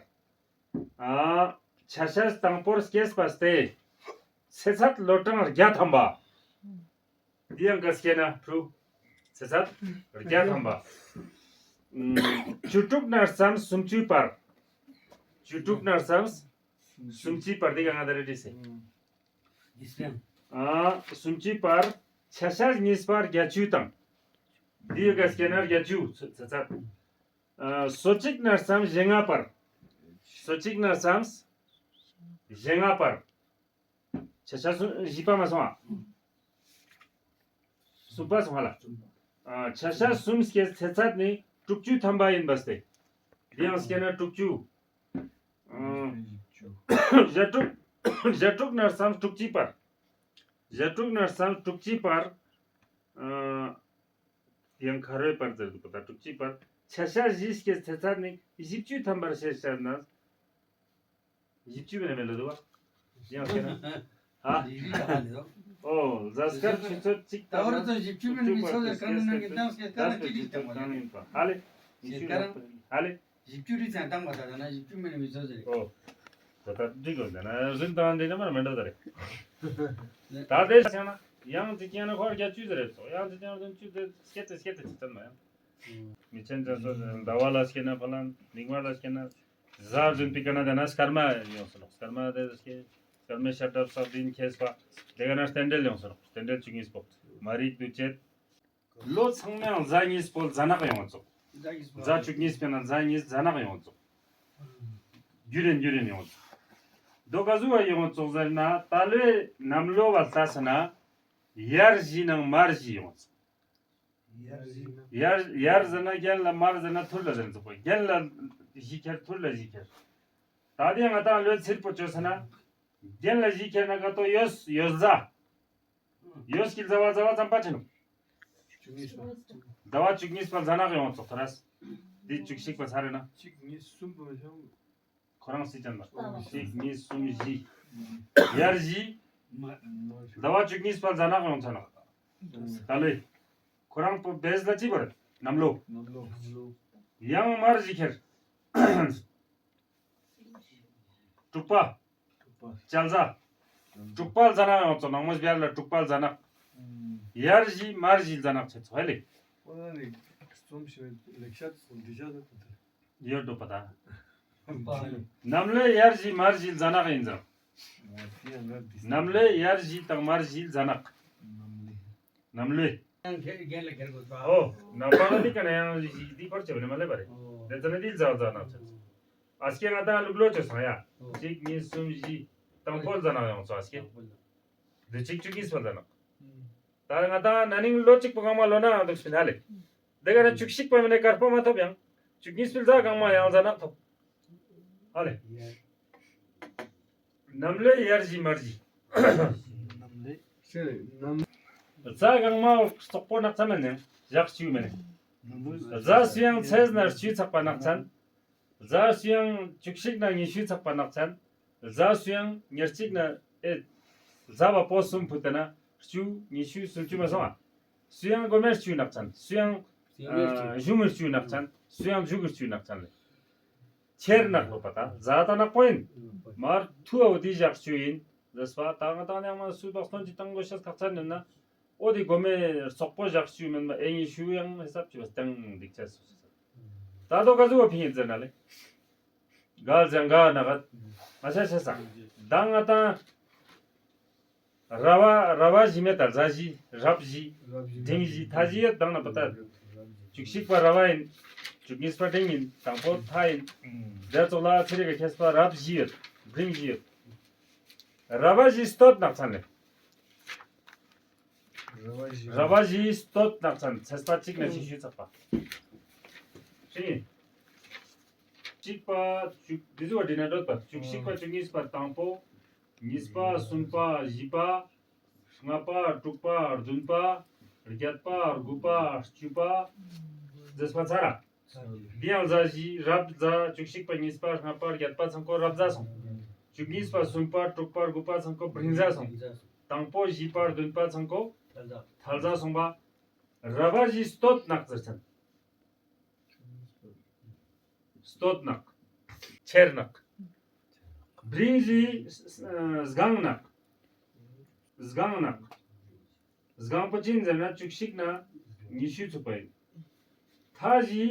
ཨ། ཆ་ཤས་དང་པོར་སྐྱེས་པ་སྟེ། ཚེ་ཚད་ལོ་གྲངས་བརྒྱ་ཐམ་པ། འདི་ཡང་ག་སྐྱེས་ན་ཕྲུ། ཚེ་ཚད་བརྒྱ་ཐམ་པ། བཅུ་དྲུག་ནས་བརྩམས་སུམ་ཅུའི་བར། བཅུ་དྲུག་ནས་བརྩམས་སུམ་ཅུའི་བར། དེ་ག་ང་ད་རེ་བྲིས་སེ། ཨ། སུམ་ཅུའི་བར། ཆ་ཤས་གཉིས་པ་བརྒྱད་ཅུ་དང་། འདི་ཡོད་ག་སྐྱེ་ན་བརྒྱད་ཅུ་ཚེ་ཚད། ཨ། སོ་གཅིག་ནས་བརྩམས་ཞེ་ལྔ་བར། སོ་གཅིག་ནས་བརྩམས་ཞེ་ལྔ་བར། ཆ་ཤས་སུམ་བཞི་པ་མ་སོང་ཨ། གསུམ་པ་སོང་ཧ་ལ། ཨ། ཆ་ཤས་གསུམ་སྐྱེ་ཚེ་ཚད་ནི་དྲུག་ཅུ་ཐམ་པ་ཡིན་པ་སྟེ། འདི་ཡང་སྐྱེ་ན་དྲུག་ཅུ། ཨ། བཞི་དྲུག་བཞི་དྲུག་ནས་བརྩམས་དྲུག་ཅུའི་བར། བཞི་དྲུག་ནས་བརྩམས་དྲུག་ཅུའི་བར། ཨ། ཡང་ཁ་རོའི་བར་ཟེར་འདུག་པ། ད་དྲུག་ཅུའི་བར། ཆ་ཤས་བཞི་སྐྱེ་ཚེ་ཚད་ནི་བཞི་བཅུ་ཐམ་པར་ཤེས་བྱ་ན། བཞི་བཅུ་མིན་ན་མེད་ལ་འདུག་བ། ཡང་ཁྱེད་རང་། ཨ། ཨོ། གཟའ་སྐར་ཆུ་ཚོད་གཅིག་ད་བར་དུ་བཞི་བཅུ་མིན་ན་མི་ཚོགས་ཟེར་ག་ནས་ནང་གི་གཏམ་སྐད་ཀ་ར་ཅི་རིགས་དང་བ་རེད། ཧ་ལེ། ཞེས་ཀ་ར། ཧ་ལེ། བཞི་བཅུ་རིགས་ཙམ་བཏང་བ་ད་ད་ན་བཞི་བཅུ་མིན་ན་མི་ཚོགས་ཟེར། ཨོ། ད་ད་འགྲིག་གོ་འདི་ན་རིན་ཐང་འདི་ན་མ་མི་འགྲོ་ད་རེད། ད་དེ་བྱས་ན་ཡང་ཅིག་ཡང་ན་ཁོར་བརྒྱད་ཅུ་ཟེར་རེད་སོ། ཡང་ཅིག་ཡང་བདུན་ཅུ་དེ་སྐད་དེ་སྐད་དེ་ཅི་ཙམ་ན་ཡང་། མི་ཆེན་ཅན་སོ་ཟླ་བ་ལ་སྐྱེ་ན་ཕ་ལན། མིག་དམར་ལ་སྐྱེ་ན། གཟའ་བདུན་པའི་ཀ་ན་དེ་ན་སྐར་མ་ཡོང་སོང་ལོ། སྐར་མ་དེ་སྐྱེ། སྐར་མའི་ཤར་གྲབས་སག་བདུན་ཁེས་པ། དེ་ག་ན་རྟེན་འབྲེལ་ཡོང་སོང་ལོ། རྟེན་འབྲེལ་བཅུ་གཉིས་པོ། མ་རིག་དུ་བཅད། ལོ་ཚང་མའང་གཟའ་གཉིས་པོ་གཟའ་ནག་ཡོང་བ་ཙོག། གཟའ་བཅུ་གཉིས་པའི་ན་གཟའ་གཉིས་གཟའ་ནག་ཡོང་བ་ཙོག། རྒྱུ་རིན་རྒྱུ་རིན་ཡོང་བ་ཙོག། དོ་ག་ཟུ་བ་ཡོང་བ་ཙོག་ཟེར་ན་ད་ལོའི་གནམ་ལོ་བ་ལྟ་ས་ན། ཡར་བཞི་ནང་མར་བཞི་ཡོང་བ་ཙོག། ཡར་ཡར་ཟེར་ན་རྒན་ལ། མར་ཟེར་ན་ཐུར་ལ་ཟེར་ཙོག་པ། རྒན་ལ་བཞི་ཁྱེར་ཐུར་ལ་བཞི་ཁྱེར། ད་དེ་ང་ཏང་ལོའི་ཚིར་པོ་བཅོས་ས་ན། རྒན་ལ་བཞི་ཁྱེར་ན་ག་ཏོ་ཡོས་ཡོས་ཟ། ཡོས་ཀྱི་ཟླ་བ་ཟླ་བ་ཙམ་པ་ཆེ་ནོ། བཅུ་གཉིས་པ། ཟླ་བ་བཅུ་གཉིས་པ་གཟའ་ནག་ཡོང་ཙོག་ཐོ་རས། འདི་བཅུ་གཅིག་པ་ཚར་རེ་ན། གཅིག་གཉིས་གསུམ་པ་ཤང་། ཁོ་རང་སྲིད་ཅན་པ། གཅིག་གཉིས་གསུམ་བཞི། ཡར་བཞི། མ་མ་ཟླ་བ་བཅུ་གཉིས་པ་གཟའ་ནག་ཡོང་ཚ་ནག། ད་ལོས། ཁོ་རང་པོ་བེས་ལ་ཅི་བར། གནམ་ལོ། གནམ་ལོ། ཡང་མར་བཞི་ཁྱེར། དྲུག་པ། དྲུག་པ། བཅལ་ཟ། དྲུག་པ་ཟ་ན་ཡོང་ཚོ་ནང་མོ་བར་ལ་དྲུག་པ་ཟ་ན། ཡར་བཞི་མར་བཞི་ཟ་ན་ཆེ་ཚོ་ཧ་ལེ། ཨོ་ན་ནི་རྩོམ་ཞིག་ལེགས་བཤད་སོང་འདི་བྱ་ཟ་ཐུབ་ཐུབ། ཡོད་འགྲོ་པ་ད། གནམ་ལོའི་ཡར་བཞི་མར་བཞི་ཟ་ན་ཡིན་ཟ། གནམ་ལོའི་ཡར་བཞི་དང་མར་བཞི་ཟ་ན། གནམ་ལོའི། ཡང་ཁྱེད་རྒན་ལ་ཁྱེར་དགོས་ཚོ། ཨོ། ན་པ་ལ་འདི་ཀ་ན་ཡང་བཞི་འདི་ཕར་ཆེ་བ་ནི་མ་ལེ་བ་རེད། ཨོ། དེ་ཚོ་ནི་འདི་ཟ་ཟ་ན་ཆེ། ཨ་སྐྱེ་ང་ཏང་ལུག་ལོ་ཆོ་སང་ཡ། ཨོ། གཅིག་གཉིས་གསུམ་བཞི། དང་པོ་ཟ་ན་ཡོང་ཚོ་ཨ་སྐྱེ། དང་པོ་ལ། འདི་གཅིག་བཅུ་གཉིས་པ་ཟ་ན། ད་ང་ཏང་ན་ནིང་ལོ་གཅིག་པོ་གང་མ་ལོ་ན་འདུག་སྤིན་ཧ་ལེ། དེ་ག་ན་བཅུ་གཅིག་པ་མིན་ན་དཀར་པོ་མ་ཐོབ་ཡང་། བཅུ་གཉིས་པའི་ཟ་གང་མ་ཡང་ཟ་ན་ཐོབ། ཧ་ལེ། གནམ་ལོའི་ཡར་བཞི་མར་བཞི། གནམ་ལོའི། ཟ་གང་མ་སོག་པོ་ནག་ཚན་ལ་ནི་ཞག་བཅུ་མེད་ནི། གཟའ་སུ་ཡང་ཚེས་ན་བཅུ་ཚགས་པ་ནག་ཚན། གཟའ་སུ་ཡང་བཅུ་གཅིག་ན་ཉི་ཤུ་ཚགས་པ་ནག་ཚན། གཟའ་སུ་ཡང་ཉེར་གཅིག་ན་ཨེ། གཟའ་བ་པོ་གསུམ་ཕུད་དེ་ན་བཅུ་ཉི་ཤུ་སུམ་ཅུ་མ་སོང་ཨ། སུ་ཡང་གོ་མེར་བཅུ་ནག་ཚན། སུ་ཡང་། གཞུ་མེར་བཅུ་ནག་ཚན། སུ་ཡང་མཇུག་གི་བཅུ་ནག་ཚན་ལེ། ཁྱེར་ནག་ལོ་པ་ད་གཟའ་ད་ནག་པོ་ཡིན། མར་ཐུ་ཨའོ་དེ་ཞག་བཅུ་ཡིན། ཟེར་བ་ད་ང་ཏང་ནས་མ་སུ་དོག་སྟོན་གྱི་བཏང་དགོས་ཤེས་ཁག་ཚན་ཡིན་ན། ཨོ་དེ་གོ་མེ་སོག་པོ་ཞག་བཅུ་མིན་པ་ཨེ་ཉི་ཤུ་ཡང་ཧེ་སབ་ཅི་བ་སྟེང་འདིག་ཆ་སུ་ཟེར། ད་དོ་ག་ཟུ་བ་ཕིང་ཡིན་ཟེར་ན་ལེ། ག་ཟེར་ག་ན་ག་མ་ཆ་ཆ་ས། ད་ང་ཏང་ར་བ་ར་བ་བཞི་མེད་ད་གཟའ་བཞི་རབ་བཞི་འབྲིང་བཞི་མཐའ་བཞི་ཡོད་དང་ན་པ་ད། བཅུ་གཅིག་པ་ར་བ་ཡིན། བཅུ་གཉིས་པ་འབྲིང་ཡིན། དང་པོ་མཐའ་ཡིན། དེ་ཚོ་ལ་ཚེ་རིང་གི་ཁྱད་པར་རབ་བཞི་ཡོད། འབྲིང་བཞི་ཡོད། ར་བ་བཞི་སྟོད་ནག་ཚན་ལེ། ར་བ་བཞི། ར་བ་བཞི་སྟོད་ནག་ཚན་ཚེས་པ་གཅིག་ནས་བཞི་ཤུ་ཚགས་པ། ཧྲི། གཅིག་པ་བཅུ་འདི་ཚོ་བ་འདྲི་ན་འགྲོ་པ་བཅུ་གཅིག་པ་བཅུ་གཉིས་པ་དང་པོ། གཉིས་པ་གསུམ་པ་བཞི་པ། ལྔ་པ་དྲུག་པ་བདུན་པ། བརྒྱད་པ་དགུ་པ་བཅུ་པ། ཟེར་པ་ཚར་ར། འདི་ཡང་གཟའ་བཞི་རབ་གཟའ་བཅུ་གཅིག་པ་གཉིས་པ་ལྔ་པ་བརྒྱད་པ་ཚང་ཀོ་རབ་གཟའ་སོང་། བཅུ་གཉིས་པ་གསུམ་པ་དྲུག་པ་དགུ་པ་ཚང་ཀོ་འབྲིང་གཟའ་སོང་། དང་པོ་བཞི་པ་བདུན་པ་ཚང་ཀོ་ཐལ་གཟའ་སོང་པ། ར་བ་བཞི་སྟོད་ནག་ཟེར་ཚན། སྟོད་ནག་ཆེར་ནག་འབྲིང་བཞི་སྒང་ནག་སྒང་ནག་སྒང་པོ་ཅི་ཡིན་ཟེར་ན་བཅུ་གཅིག་ན་ཉི་ཤུ་ཚུགས་པ་ཡིན། མཐའ་བཞི་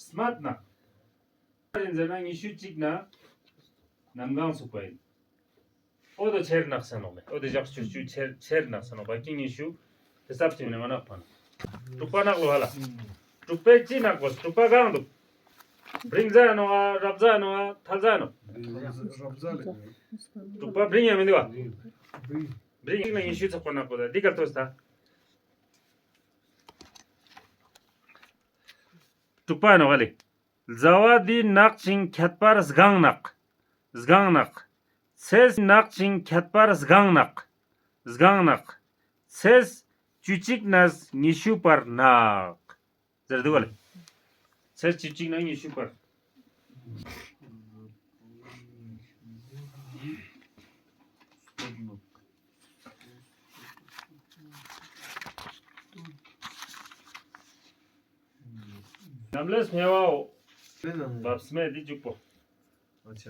སྨད་ནག་ཡིན་ཟེར་ན་ཉི་ཤུ་གཅིག་ན་གནམ་གང་ཚུགས་པ་ཡིན། ཨོ་དོ་ཆེར་ནག་ས་ནོག་མེ། ཨོ་དོ་ཞག་ཆུ་ཆུ་ཆེར་ཆེར་ནག་ས་ནོག་པ་ཀི་ཉི་ཤུ་དེ་སབ་ཅིག་ནས་མ་ནག་པ་ན། དྲུག་པ་ནག་ལོ་ཧ་ལ། དྲུག་པའི་ཅི་ནག་པོ་དྲུག་པ་གང་འདུག་བྲིང་ཟ་ནོ་ཨ་རབ་ཟ་ནོ་ཨ་ཐལ་ཟ་ནོ། རབ་ཟ་ལེ། དྲུག་པ་བྲིང་ཡ་མི་འདུག་བ། བྲིང་། བྲིང་ན་ཉི་ཤུ་ཚགས་པ་ནག་པོ་ད་འདི་གར་ཐོས་ད། དྲུག་པ་ནོ་ཧ་ལེ། ཟླ་བ་འདི་ནག་ཅིང་ཁྱད་པར་སྒང་ནག། སྒང་ནག། ཚེས་ནག་ཅིང་ཁྱད་པར་སྒང་ནག། སྒང་ནག། ཚེས་བཅུ་གཅིག་ནས་ཉི་ཤུ་བར་ནག། ཟེར་འདུག་ག་ལེ། ཚེས་བཅུ་གཅིག་ནས་ཉི་ཤུ་བར། གནམ་ལས་སྨེ་བའོ། བབ་སྨེ་འདི་བཅུག་པོ། ཨ་ཅག་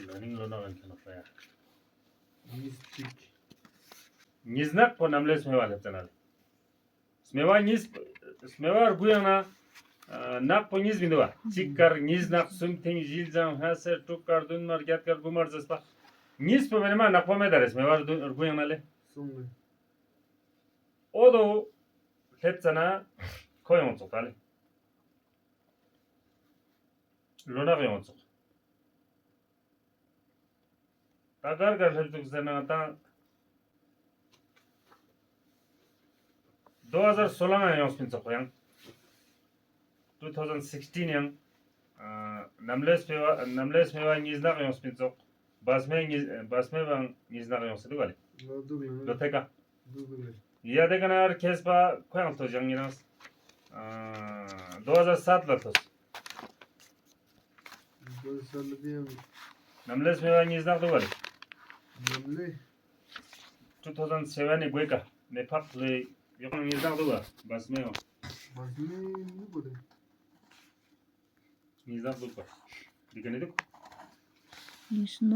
ལ་ནིང་ལོ་ན་གན་ཁྱོད་ལ་ཡ། ཉིས་གཅིག་ཉིས་ནག་པོ་གནམ་ལས་སྨེ་བ་སླེབས་ཙ་ན་ལེ། སྨེ་བ་ཉིས། སྨེ་བ་དགུ་ཡང་ན། ནག་པོ་ཉིས་མི་འདུག་བ། གཅིག་དཀར་ཉིས་ནག་གསུམ་མཐིང་བཞི་ལྗང་ལྔ་སེར་དྲུག་དཀར་བདུན་དམར་བརྒྱད་དཀར་དགུ་དམར་ཟེར་པ། ཉིས་པོ་མེད་ན་མ་ནག་པོ་མེད་ད་རེད་སྨེ་བ་དགུ་ཡང་ན་ལེ། གསུམ་ནི། ཨོ་དོ། སླེབས་ཙ་ན། ཁོ་ཡོང་ཚོགས་ད་ལེ། ལོ་ནག་ཡོང་ཚོགས། ད་གར་གར་སླེབས་འདུག་ཟེར་ན་ད། ལྡོག་ཟར་སོ་ལང་ཡང་ཡོང་སྤིན་ཚོགས་ཡང་། two thousand sixteen ཡང་། ནམ་ལས་སྤེལ་བ་ནམ་ལས་སྤེལ་བ་ཉིས་ནག་ཡོང་སྤིན་ཚོགས། བ་སྨེ་ཉིས་བ་སྨེ་བའང་ཉིས་ནག་ཡོང་སྲིད་འདུག་ག་ལེ། ལོ་དུག་ལ་ལོ་ཐེ་ཀ་འདུག་ལེ། ཡ་དེ་ཀ་ན་ཨར་ཁེས་པ་ཁོ་ཡང་ལྟོ་ཞང་ཉི་རང་། ལྡོག་ཟར་སད་ལ་ལྟོས། ནམ་ལས་སྨེ་བ་ཉིས་ནག་འདུག་བ་རེད། ནམ་ལས། two thousand seven ནི་དགོས་ཀ་ནས་ཕག་ལས་ཡོག་ཉིས་ནག་འདུག་བ་བ་སྨེ་བ། བ་སྨེ་ནི་དགོས་རེད། ཉིས་ནག་འདུག་པ། འདི་ག་ནས་འདུག་ཉིས་ནག་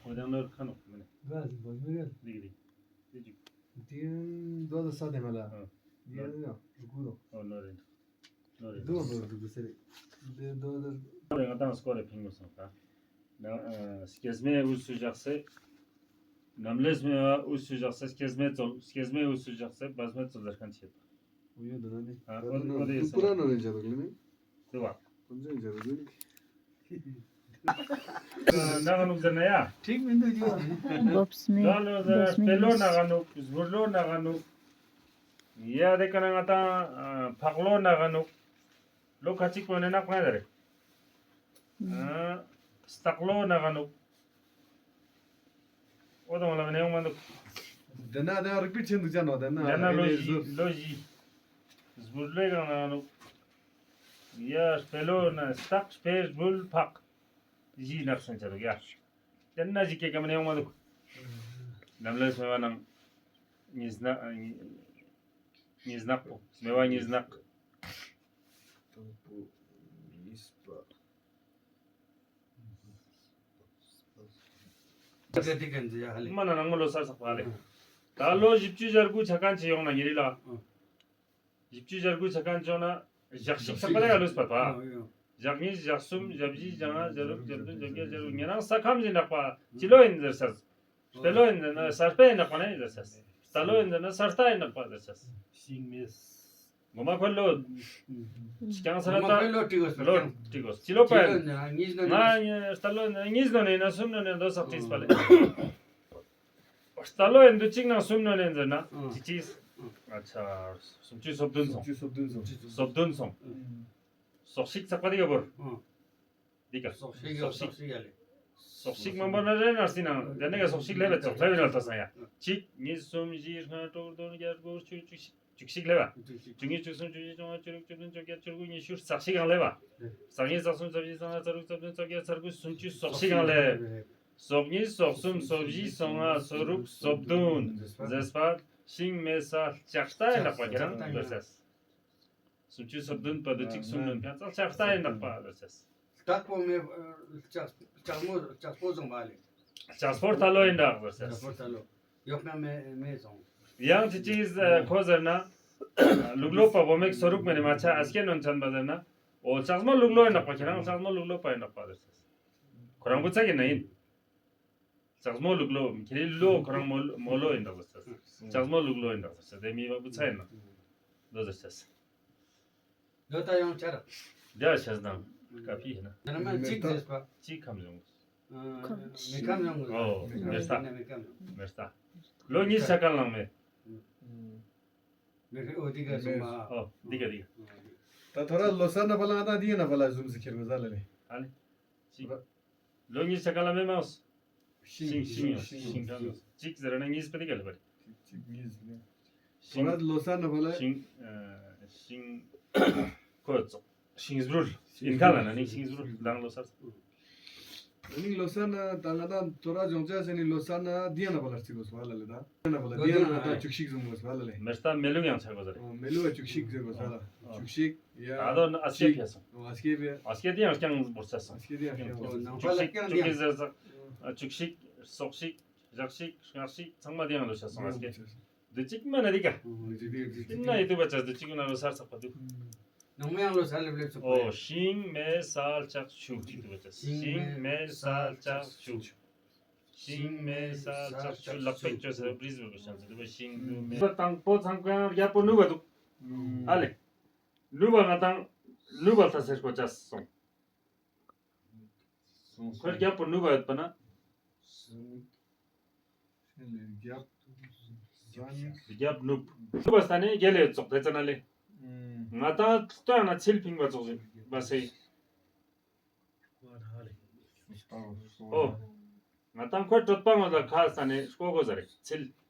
འོ་དང་ནོར་ཁ་ནོག་མ་ནས། འདི་ག་འདི་ག་འདི་གཅིག་འདི་འདུག་ས་དེ་མ་ལ། འདི་ཡང་རུ་གུ་རོ། འོ་ནོར་རེད། ནོར་རེད། འདུག་ནོར་རུ་གུ་སེ་རེད། འདི་འདུག་འདུག་ང་དང་སྐོར་རེ་ཕིང་མོ་སོང་ད། ན་སྐྱེ་སྨེ་དབུས་སུ་བཞག་སེ། ནམ་ལས་སྨེ་བ་དབུས་སུ་བཞག་སེ་སྐྱེ་སྨེ་གཙོ་སྐྱེ་སྨེ་དབུས་སུ་བཞག་སེ་བ་སྨེ་གཙོ་ཟེར་མཁན་བྱེད་པ། འོ་ཡོད་འདུག་ན་ནི། ཨ་ད་ཨོ་དེ་ཨོ་དེ་ཡིན་ས་ཀུ་ར་ནོ་རེ་འཇལ་འདུག་ལེ་ནི། དེ་བ། ཀུན་ཚོད་འཇལ་འདུག་ལེ། ན་ག་ནུག་ཟེར་ན་ཡ། ཁྲིག་མི་འདུག་ཅི་བ། བབས་མེད། ན་ལོ་ཟེར་བབས་མེད་སྤེ་ལོ་ན་ག་ནུག་སྦུར་ལོ་ན་ག་ནུག་ཡ་དེ་ཀ་ན་ང་དང་ཕག་ལོ་ན་ག་ནུག་ལོ་ཁ་ཅིག་པོ་ནས་ནག་པ་ཡ་ད་རེད། སྟག་ལོ་ན་ག་ནུག་ཨོ་དང་ལ་ནས་ཡོང་མ་འདུག་དེ་ན་དེ་ན་རིག་པའི་ཆེན་འདུག་ཅག་ནོ་དེ་ན་དེ་ན་ཨེ་ལོ་ནས་བཞི་ཟུར། ལོ་བཞི། སྦུར་ལོའི་གང་ན་ག་ནུག་ཡ་སྤེ་ལོ་ན་སྟག་སྤེ་སྦུར་ཕག་བཞི་ནག་སོང་ཆ་འདུག་ཡ། དེ་ན་བཞི་སྐད་ཀ་མ་ནས་ཡོང་མ་འདུག་ནམ་ལས་སྨེ་བ་ནང་ཉིས་ནག་ཉིས་ནག་པོ་སྨེ་བ་ཉིས་ནག་དང་པོ་གཉིས་པ། ཏི་ཀ་ཏི་ཀ་འཛི་ཡ་ཧ་ལེ། མ་ན་ནང་མ་ལོ་སར་སག་པ་ལེ། ད་ལོ་བཞི་བཅུ་ཞེ་དགུ་ཆ་མཁན་ཅི་ཡོང་ན་ཉེ་རི་ལ། བཞི་བཅུ་ཞེ་དགུ་ཆ་མཁན་ཅི་ཡོང་ན་ཞག་ཞིག་ཆག་པ་ལ་ཡ་ལོས་པ་ད། ཞག་གཉིས་ཞག་གསུམ་ཞག་བཞི་ཞག་ལྔ་ཞག་དྲུག་ཞག་བདུན་ཞག་བརྒྱད་ཞག་དྲུག་ཉེ་རང་ས་ཁམས་ཡིན་ནག་པ་ཅི་ལོ་ཡིན་ཟེར་ས། སྤེ་ལོ་ཡིན་ཟེར་ན་ས་སྤེ་ཡིན་ནག་པ་ནས་ཡིན་ཟེར་ས། རྟ་ལོ་ཡིན་ཟེར་ན་ས་རྟ་ཡིན་ནག་པ་ཟེར་ས། ཤིང་མེད། ངོ་མ་ཁོ་ལོ། ཀྱང་ས་ར་ད། ལོ་ཏྲི་གོ་ལོ་ཏྲི་གོ་ཅི་ལོ་པ་ཡིན། ང་རྟ་ལོ་གཉིས་ནོ་ནས་ན་གསུམ་ནོ་ནས་འདོ་སག་ཏྲིས་པ་ལེ། རྟ་ལོ་ཡིན་འདུག་གཅིག་ནང་གསུམ་ནོ་ནས་ཟེར་ན་ཅི་ཅིས། ཨ་ཆ། སུམ་ཅུ་སོ་བདུན་སོང་། སོ་བདུན་སོང་། སོ་བདུན་སོང་། སོག་ཤིག་ཚག་པ་དེ་ག་བོར། འདི་ག་སོག་ཤིག་ཡ་སོག་ཤིག་ཡ་ལེ། སོག་ཤིག་མང་པོ་ན་རེ་ན་སི་ན་དེ་ནས་ག་སོག་ཤིག་ལེ་བ་ཙོག་ལེ་བ་ན་ལྟ་ས་ཡ། གཅིག་གཉིས་གསུམ་བཞི་ལྔ་དྲུག་བདུན་བརྒྱད་དགུ་བཅུ་བཅུ་ཤིག་བཅུ་ཤིག་ལེ་བ། བཅུ་གཉིས་བཅུ་གསུམ་བཅུ་བཞི་བཅུ་ལྔ་བཅུ་དྲུག་བཅུ་བདུན་བཅུ་བརྒྱད་བཅུ་དགུ་ཉི་ཤུ་སོག་ཤིག་ཡང་ལེ་བ། སོག་གཉིས་སོག་གསུམ་སོག་བཞི་སོག་ལྔ་སོག་དྲུག་སོག་བདུན་སོག་བརྒྱད་སོག་དགུ་སུམ་ཅུ་སོག་ཤིག་ཡང་ལེ། སོག་གཉིས་སོག་གསུམ་སོག་བཞི་སོག་ལྔ་སོག་དྲུག་སོག་བདུན་ཟེར་པ་ཤིང་མེད་ས་ལྕགས་རྟ་ཡི་ནག་པ་ཁྱེད་རང་འདོད་ས། སུམ་ཅུ་སོ་བདུན་པ་དུ་གཅིག་གསུམ་ནོན་ཕན་ཚག་ལྕགས་རྟ་ཡི་ནག་པ་ལ་ཟེར། སྟག་པོ་མེ་ལྕགས་ལྕགས་མོ་ལྕགས་པོ་བཟུང་བ་ལེ། ལྕགས་པོ་རྟ་ལོ་ཡི་ནག་པ་ཟེར། ལྕགས་པོ་རྟ་ལོ་ཡོག་ན་མེ་མེ་བཟུང་། ཡང་ཅི་ཅིས་ཁོ་ཟེར་ན། ལུག་ལོ་པ་བོ་མེག་སོ་རུག་མེ་ནི་མ་ཆ་ཨ་སྐྱེ་ནོན་ཆན་པ་ཟེར་ན། འོ་ལྕགས་མོ་ལུག་ལོ་ཡིན་ནག་པ་ཁྱེད་རང་ལྕགས་མོ་ལུག་ལོ་པ་ཡིན་ནག་པ་ཟེར། ཁོ་རང་བུ་ཚ་གི་ན་ཡིན། ལྕགས་མོ་ལུག་ལོ་ཁྱེད་རི་ལོ་ཁོ་རང་མོ་མོ་ལོ་ཡིན་ནག་པ་ཟེར། ལྕགས་མོ་ལུག་ལོ་ཡིན་ནག་པ་ཟེར་དེ་མི་བ་བུ་ཚ་ཡིན་ནག་ལོ་ཟེར་ཟེར། ལོ་ད་ཡང་ཆར། རྒྱ་ཆས་དང་ཀ་ཕི་ཡིན་ན། ད་ནི་མ་གཅིག་ཟེར་པ། གཅིག་ཁམས་ཡོང་། མི་ཁམས་ཡོང་། ཨོ་མེ་ས། མི་ཁམས་ཡོང་། མེ་ས། ལོ་གཉིས་ཆ་ག་ལང་མེ། མེ་ཁ་ཨོ་དི་ག་སོང་མ། ཨོ་འདི་ག་འདི་ག་ད་ཐོ་ར་ལོ་ས་ན་པ་ལང་ད་འདི་ཡིན་ན་པ་ལ་ཟུམ་ཟི་ཁྱེར་གོ་ཟ་ལ་ལེ། ཨ་ལེ། གཅིག་ལོ་གཉིས་ཆ་ག་ལ་མེ་མ། ཤིང་ཤིང་ཤིང་ཤིང་ཤིང་ཤིང་ཤིང་། གཅིག་ཟེར་ན་གཉིས་པ་དེ་ག་ལ་བར། གཅིག་གཉིས་ཟེར་ན། ཤིང་། ཁོ་ར་ལོ་ས་ན་བ་ལ། ཤིང་། ཤིང་། ཁོ་ཙོག་ཤིང་སྦྲུལ། ཨིན་ཁ་ལ་ན་ནིང་ཤིང་སྦྲུལ་དང་ལོ་ས། ནིང་ལོ་ས་ན་ད་ང་ད་ཐོ་ར་ཇོང་ཅ་ཟེར་ནི་ལོ་ས་ན་དེ་ཡང་ན་བ་ལ་རྩི་གོ་སོ་བ་ལ་ལེ་ད། ཡང་ན་བ་ལ་དེ་ཡང་ན་ད་བཅུ་གཅིག་ཟུང་གོ་སོ་བ་ལ་ལེ། མེ་སྟ་མེ་ལུག་ཡང་ཆག་གོ་ས་རེད། མེ་ལུག་བཅུ་གཅིག་ཟེར་གོ་ས་ལ་བཅུ་གཅིག་ཡ། ད་དོ་ཨ་སྐྱེ་ཕྱེ་སོང་། ཨ་སྐྱེ་ཕྱེ། ཨ་སྐྱེ་དེ་ཡང་རྐྱང་འབོར་ཆ་སོང་། ཨ་སྐྱེ་དེ་ཡང་རྐྱང་འབོར། ནང་པ་ལ་རྐྱང་དེ་ཡང་། བཅུ་གཅིག་ཟེར་ས། བཅུ་གཅིག་སོག་གཅིག་ཞག་གཅིག་སྔགས་གཅིག་ཚང་མ་དེ་ཡང་ལོ་ཆ་སོང་། ཨ་སྐྱེ། འདི་གཅིག་མ་ན་དེ་ག་ཨོ་འདི་དེ་འདི་དེ་ན་ཡི་དུ་བ་ཆ་འདི་གཅིག་ན་ལོ་སར་ཚགས་པ་འདུག་ནང་མ་ཡང་ལོ་སར་ལེབ་ལེབ་ཚགས་པ་ཨོ་རེད། ཤིང་མེ་ས་ལྕགས་ཆུ་ཡི་དུ་བ་ཆ། ཤིང་མེ་ས་ལྕགས་ཆུ། ཤིང་མེ་ས་ལྕགས་ཆུ་ལག་པས་བཅོས་ཟེར་བ་པྲིས་བོར་བ་ཤང་ཟེར་བ་ཤིང་མེ། དང་པོ་ཚང་ཀ་ཡང་རྒྱ་པོ་ནུ་བ་འདུག་ཨ་ལེ། ནུ་བ་ང་དང་ནུ་བ་ལྟ་སེར་ཁོ་ཆ་སོང་། ཁོས་རྒྱབ་པོ་ནུབ་པ་ཡོད་པ་ན། རྒྱབ་ནུབ། ནུབ་པ་ས་ནས་རྒྱལ་ལས་ཙོག་དེ་ཙ་ན་ལེ། ང་ད་ལྟོས་ན་ཚིལ་ཕིང་པ་ཙོག་བཞིན་པ་སེ། ཨོ། ང་ད་ཁོས་གྲོད་པ་ངོ་ད་ཁ་ས་ནས་ཤོ་གོ་ཟ་རེ་ཚིལ།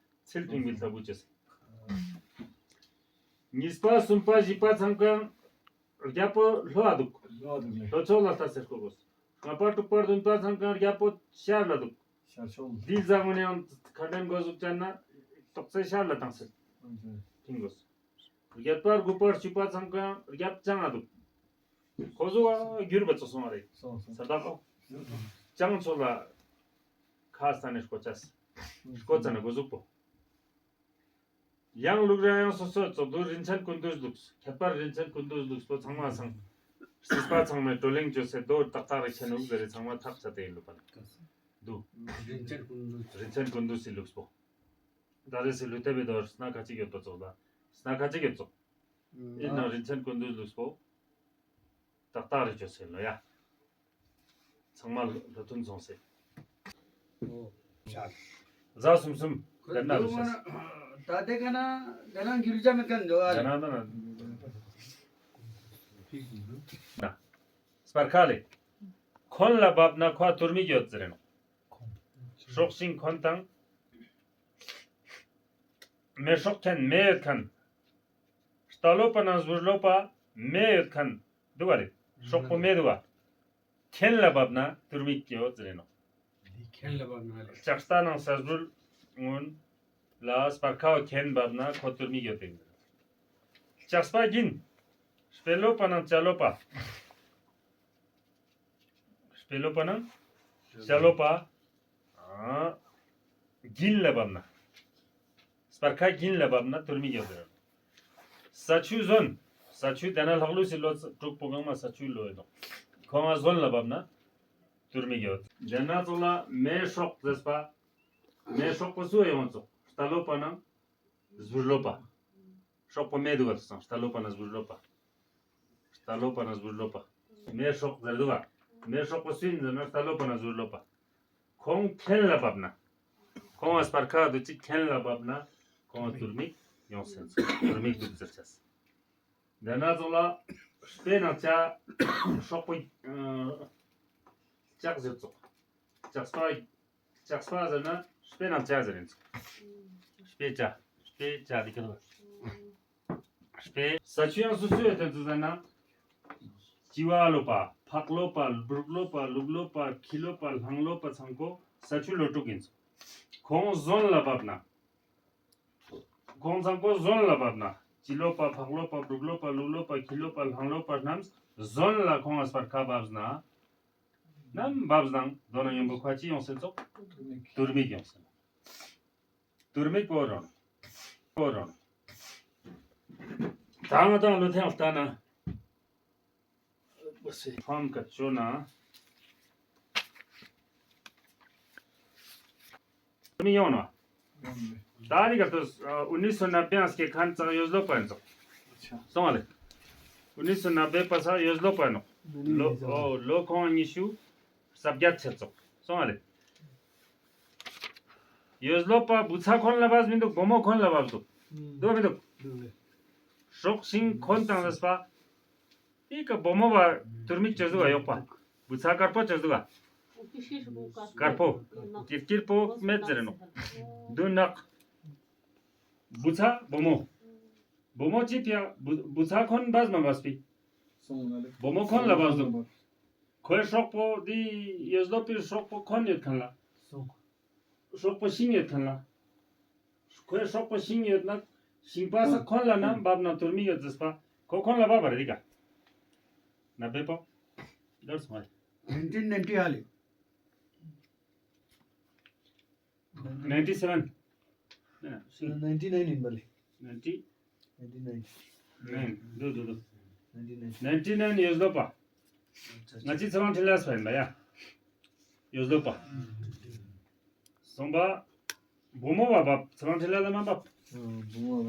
ཚིལ་ཕིང་པའི་ལྟ་བུ་ཅེས། གཉིས་པ་གསུམ་པ་བཞི་པ་ཚང་ཀ་རྒྱལ་པོ་ལྷོ་ཨ་འདུག་ལྷོ་ཕྱོགས་ལ་ལྟ་ཟེར་ཤོ་གོ། ལྔ་པ་དྲུག་པ་བདུན་པ་ཚང་ཀ་རྒྱལ་པོ་ཤར་ལ་འདུག་འདི་ཟ་ངོ་ནས་ཡང་ཁ་དན་གོ་ཟུག་ཅན་ན་ཏོག་ཙེ་ཤར་ལ་བཏང་ཟེར། ཕིང་གོ། བརྒྱད་པ་དགུ་པ་བཅུ་པ་ཚང་ཀ་རྒྱབ་ཅང་ཨ་འདུག་ཁོ་ཟོ་བ་གྱུར་པ་ཚོ་སོང་བ་རེད། ས་བདག་ཨོ། ཅང་ཚོ་ལ་ཁ་ས་ནས་ཤོ་ཅས། ཤོ་ཙ་ན་གོ་ཟུག་པོ། ཡང་ལུག་ར་ཡང་སོ་སོ་ཙོག་དུ་རིན་ཆེན་ཀུན་འདུས་ལུགས། ཁྱད་པར་རིན་ཆེན་ཀུན་འདུས་ལུགས་པོ་ཚང་མ་སང་། སྲིད་པ་ཚང་མའི་བགྲོ་གླེང་བཅོས་སེ་རྡོ་ཏག་ཏག་རེ་ཆེ་ནུག་ཟེར་རེ་ཚང་མ་ཐག་ཆ་དེ་ཡིན་ལུགས་པ་ལ། དུ། རིན་ཆེན་ཀུན་འདུས། རིན་ཆེན་ཀུན་འདུས་སི་ལུགས་པོ། ད་རེས་སི་ལུས་ཏེ་བའི་རྡོར་སྣ་ཁ་ཅིག་ཡོད་པ་ཙོག་ལ། སྣ་ཁ་ཅིག་ཡོད་ཙོག་ཨིན་ནང་རིན་ཆེན་ཀུན་འདུས་ལུགས་པོ། ཏག་ཏག་རེ་བཅོས་སེ་ལོ་ཡ། ཚང་མ་ལོ་ཐུན་སོང་སེ། ཨོ། ཤག་ཟ་སུམ་སུམ། ཁོ་དེ་ན་ལོ་ཤག་ད་དེ་ག་ན་དེ་ན་གུ་རུ་ཅམ་མེ་ཀན་འདོ་ཨ། དེ་ན་ད་ན། ན། སྤར་ཁ་ལེ། ཁོན་ལ་བབ་ན་ཁོ་དུར་མིག་ཡོད་ཟེར་ནོ། སྲོག་ཤིང་ཁོན་དང་། མེ་སྲོག་ཁན་མེ་ཡོད་ཁན། རྟ་ལོ་པ་ན་ཟུར་ལོ་པ་མེ་ཡོད་ཁན་འདུག་བ་རེད། སྲོག་པོ་མེ་འདུག་བ། ཁན་ལ་བབ་ན་དུར་མིག་ཡོད་ཟེར་ནོ། ཁན་ལ་བབ་ན་རེད། ལྕགས་རྟ་ནང་ས་ཟུར་སྔོན་ལ་སྤར་ཁའོ་ཁན་བབ་ན་ཁོ་དུར་མིག་ཡོད་དེ། ལྕགས་པ་གིན། སྤེ་ལོ་པ་ནང་ཅ་ལོ་པ། སྤེ་ལོ་པ་ནང་ཅ་ལོ་པ། གིན་ལ་བབ་ན། སྤར་ཁ་གིན་ལ་བབ་ན་དུར་མིག་ཡོད་དེ། ས་ཆུ་ཟོན། ས་ཆུ་དེ་ན་ལྷག་ལུས་སི་ལོ་དྲུག་པོ་གང་མ་ས་ཆུ་ལོ་ཡོད་དོ། ཁོང་ང་ཟོན་ལ་བབ་ན་དུར་མིག་ཡོད། དེ་ན་ཙོག་ལ་མེ་སྲོག་ཟེར་པ། མེ་སྲོག་པོ་སུ་ཡོང་ཙོག་རྟ་ལོ་པ་ནང་ཟུར་ལོ་པ། སྲོག་པོ་མེ་འདུག་བ་དུ་སང་རྟ་ལོ་པ་ན་ཟུར་ལོ་པ། རྟ་ལོ་པ་ན་ཟུར་ལོ་པ། མེ་སྲོག་ཟེར་འདུག་བ། མེ་སྲོག་པོ་སུ་ཡིན་ཟེར་ན་རྟ་ལོ་པ་ན་ཟུར་ལོ་པ། ཁོང་ཁན་ལ་བབ་ན། ཁོང་ང་སྤར་ཁ་དུ་ཅིག་ཁན་ལ་བབ་ན། ཁོང་ང་དུར་མིག་ཡོང་སེམས་སོ། དུར་མིག་དུག་ཟེར་ཆས། འདི་ན་ཙོག་ལ། སྤེ་ནང་ཅ། སྲོག་པོ། ལྕགས་ཟེར་ཙོག་ལྕགས་པ། ལྕགས་པ་ཟེར་ན་སྤེ་ནང་ཅ་ཟེར་ཡིན་ཙོག་སྤེ་ཅ། སྤེ་ཅ་དེ་ཁ་ལ། སྤེ། ས་ཆུ་ཡང་སུ་སུ་ཡོད་དོན་ཚུལ་ཟེར་ན། ལྕི་བ་ལོ་པ། ཕག་ལོ་པ། འབྲུག་ལོ་པ། ལུག་ལོ་པ། ཁྱི་ལོ་པ། གླང་ལོ་པ་ཚང་ཁོ་ས་ཆུ་ལོ་དྲུག་ཡིན་ཙོག་ཁོང་ཟོན་ལ་བབ་ན། ཁོང་ཚང་པོ་ཟོན་ལ་བབ་ན། ལྕི་ལོ་པ། ཕག་ལོ་པ། འབྲུག་ལོ་པ། ལུག་ལོ་པ། ཁྱི་ལོ་པ། གླང་ལོ་པ་རྣམས་ཟོན་ལ་ཁོང་ང་སྤར་ཁ་བབས་ན། ནམ་བབས་ན་དོ་ན་ཡོན་པོ་ཁ་ཅི་ཡོང་སེ་ཙོག་དུར་མིག་ཡོང་སེ། དུར་མིག་པོ་རོང་། པོ་རོང་། ད་ང་དང་ལོ་ཐེངས་ལྟ་ན། ཕམ་ག་ཅོ་ན། མི་ཡོང་ན། ད་རི་ག་ཏོ་ཨ་उन्नीस सौ नब्बे ཨང་སྐྱེ་མཁན་ཙག་ཡོད་ལོ་པ་ཡིན་ཙག་སོང་བ་ལེ། उन्नीस सौ नब्बे པ་ས་ཡོད་ལོ་པ་ནོ། ལོ་ཨོ་ལོ་ཁོང་ཉི་ཤུ་རྩ་བརྒྱད་ཚེ་ཙག་སོང་བ་ལེ། ཡོད་ལོ་པ་བུ་ཚ་ཁོན་ལ་བབས་མི་འདུག་བུ་མོ་ཁོན་ལ་བབས་འདུག་འདུག་མི་འདུག་སྲོག་ཤིང་ཁོན་དང་ལས་པ། ཨི་ཀ་བུ་མོ་བ་དུར་མིག་ཅོ་ཟུག་ག་ཡོག་པ། བུ་ཚ་དཀར་པོ་ཅོ་ཟུག་ག་དཀར་པོ། ཀིར་ཀིར་པོ་མེད་ཟེར་ནོ། མདུན་ནག་བུ་ཚ་བུ་མོ། བུ་མོ་ཅི་ཕིའ་བུ་བུ་ཚ་ཁོན་བབས་མ་བབས་པི། སོང་ང་ལེ། བུ་མོ་ཁོན་ལ་བབས་འདུག་ཁོའི་སྲོག་པོ་འདི་ཡོད་ལོ་པི་སྲོག་པོ་ཁོན་ཡོད་མཁན་ལ། སོང་། སྲོག་པོ་ཤིང་ཡོད་མཁན་ལ། ཁོའི་སྲོག་པོ་ཤིང་ཡོད་ན། ཤིང་པ་ས་ཁོན་ལ་ན་འབབ་ན་དུར་མིག་ཡོད་ཟེར་པ། ཁོ་ཁོན་ལ་བབས་པ་རེད་ཀ་ན་བེ་པོ། That's why. ནན་ཏིན་ནན་ཏི་ཨ་ལེ། ninety seven. ninety nine ཡིན་པ་ལེ། ninety nine. འདུག་འདུག་འདུག ninety nine. ninety nine ཡོད་ལོ་པ། ང་ཅི་ཚེ་དབང་འཕྲིན་ལས་སུ་ཡིན་པ་ཡ། ཡོད་ལོ་པ། སོང་པ། བུ་མོ་བ་བབ་ཚེ་དབང་འཕྲིན་ལས་ལ་མ་བབ། ཨ་བུ་མོ་བ་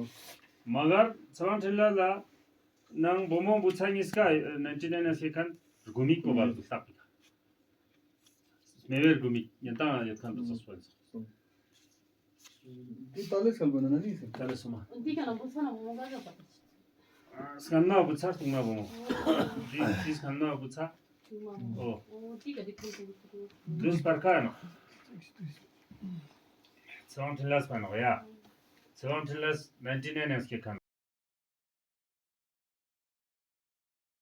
བབ། མ་གར་ཚེ་དབང་འཕྲིན་ལས་ལ། ནང་བུ་མོ་བུ་ཚ་གཉིས་ཀ་ninety nine ནས་ཤེས་མཁན་དགུ་མིག་པོ་བབ་འདུག་སྟག་པི་ཀ་མེ་བེར་དགུ་མིག་ཉན་དང་ཡོད་མཁན་དུ་ཚོགས་སྤོན་སོང་། འདི་ཏཱ་ལའི་སལ་བ་ན་ནི་ཟེར། ཏཱ་ལའི་སོ་མ། འདི་ག་ལ་བུ་ཚ་ན་བུ་མོ་ག་ག་པ། སྔན་མ་བུ་ཚ་སྟུང་མ་བུ་མོ། འདི་འདི་སྔན་མ་བུ་ཚ། སྟུང་མ་བུ་མོ། ཨོ། འོ་འདི་ག་འདི་ཁོང་ཚོ་བུ་ཚ། འདུས་པར་ཁ་ནོ། ཚེ་དབང་འཕྲིན་ལས་པ་ནོ་ཡ། ཚེ་དབང་འཕྲིན་ལས་ninety nine ནས་སྐྱེ་མཁན།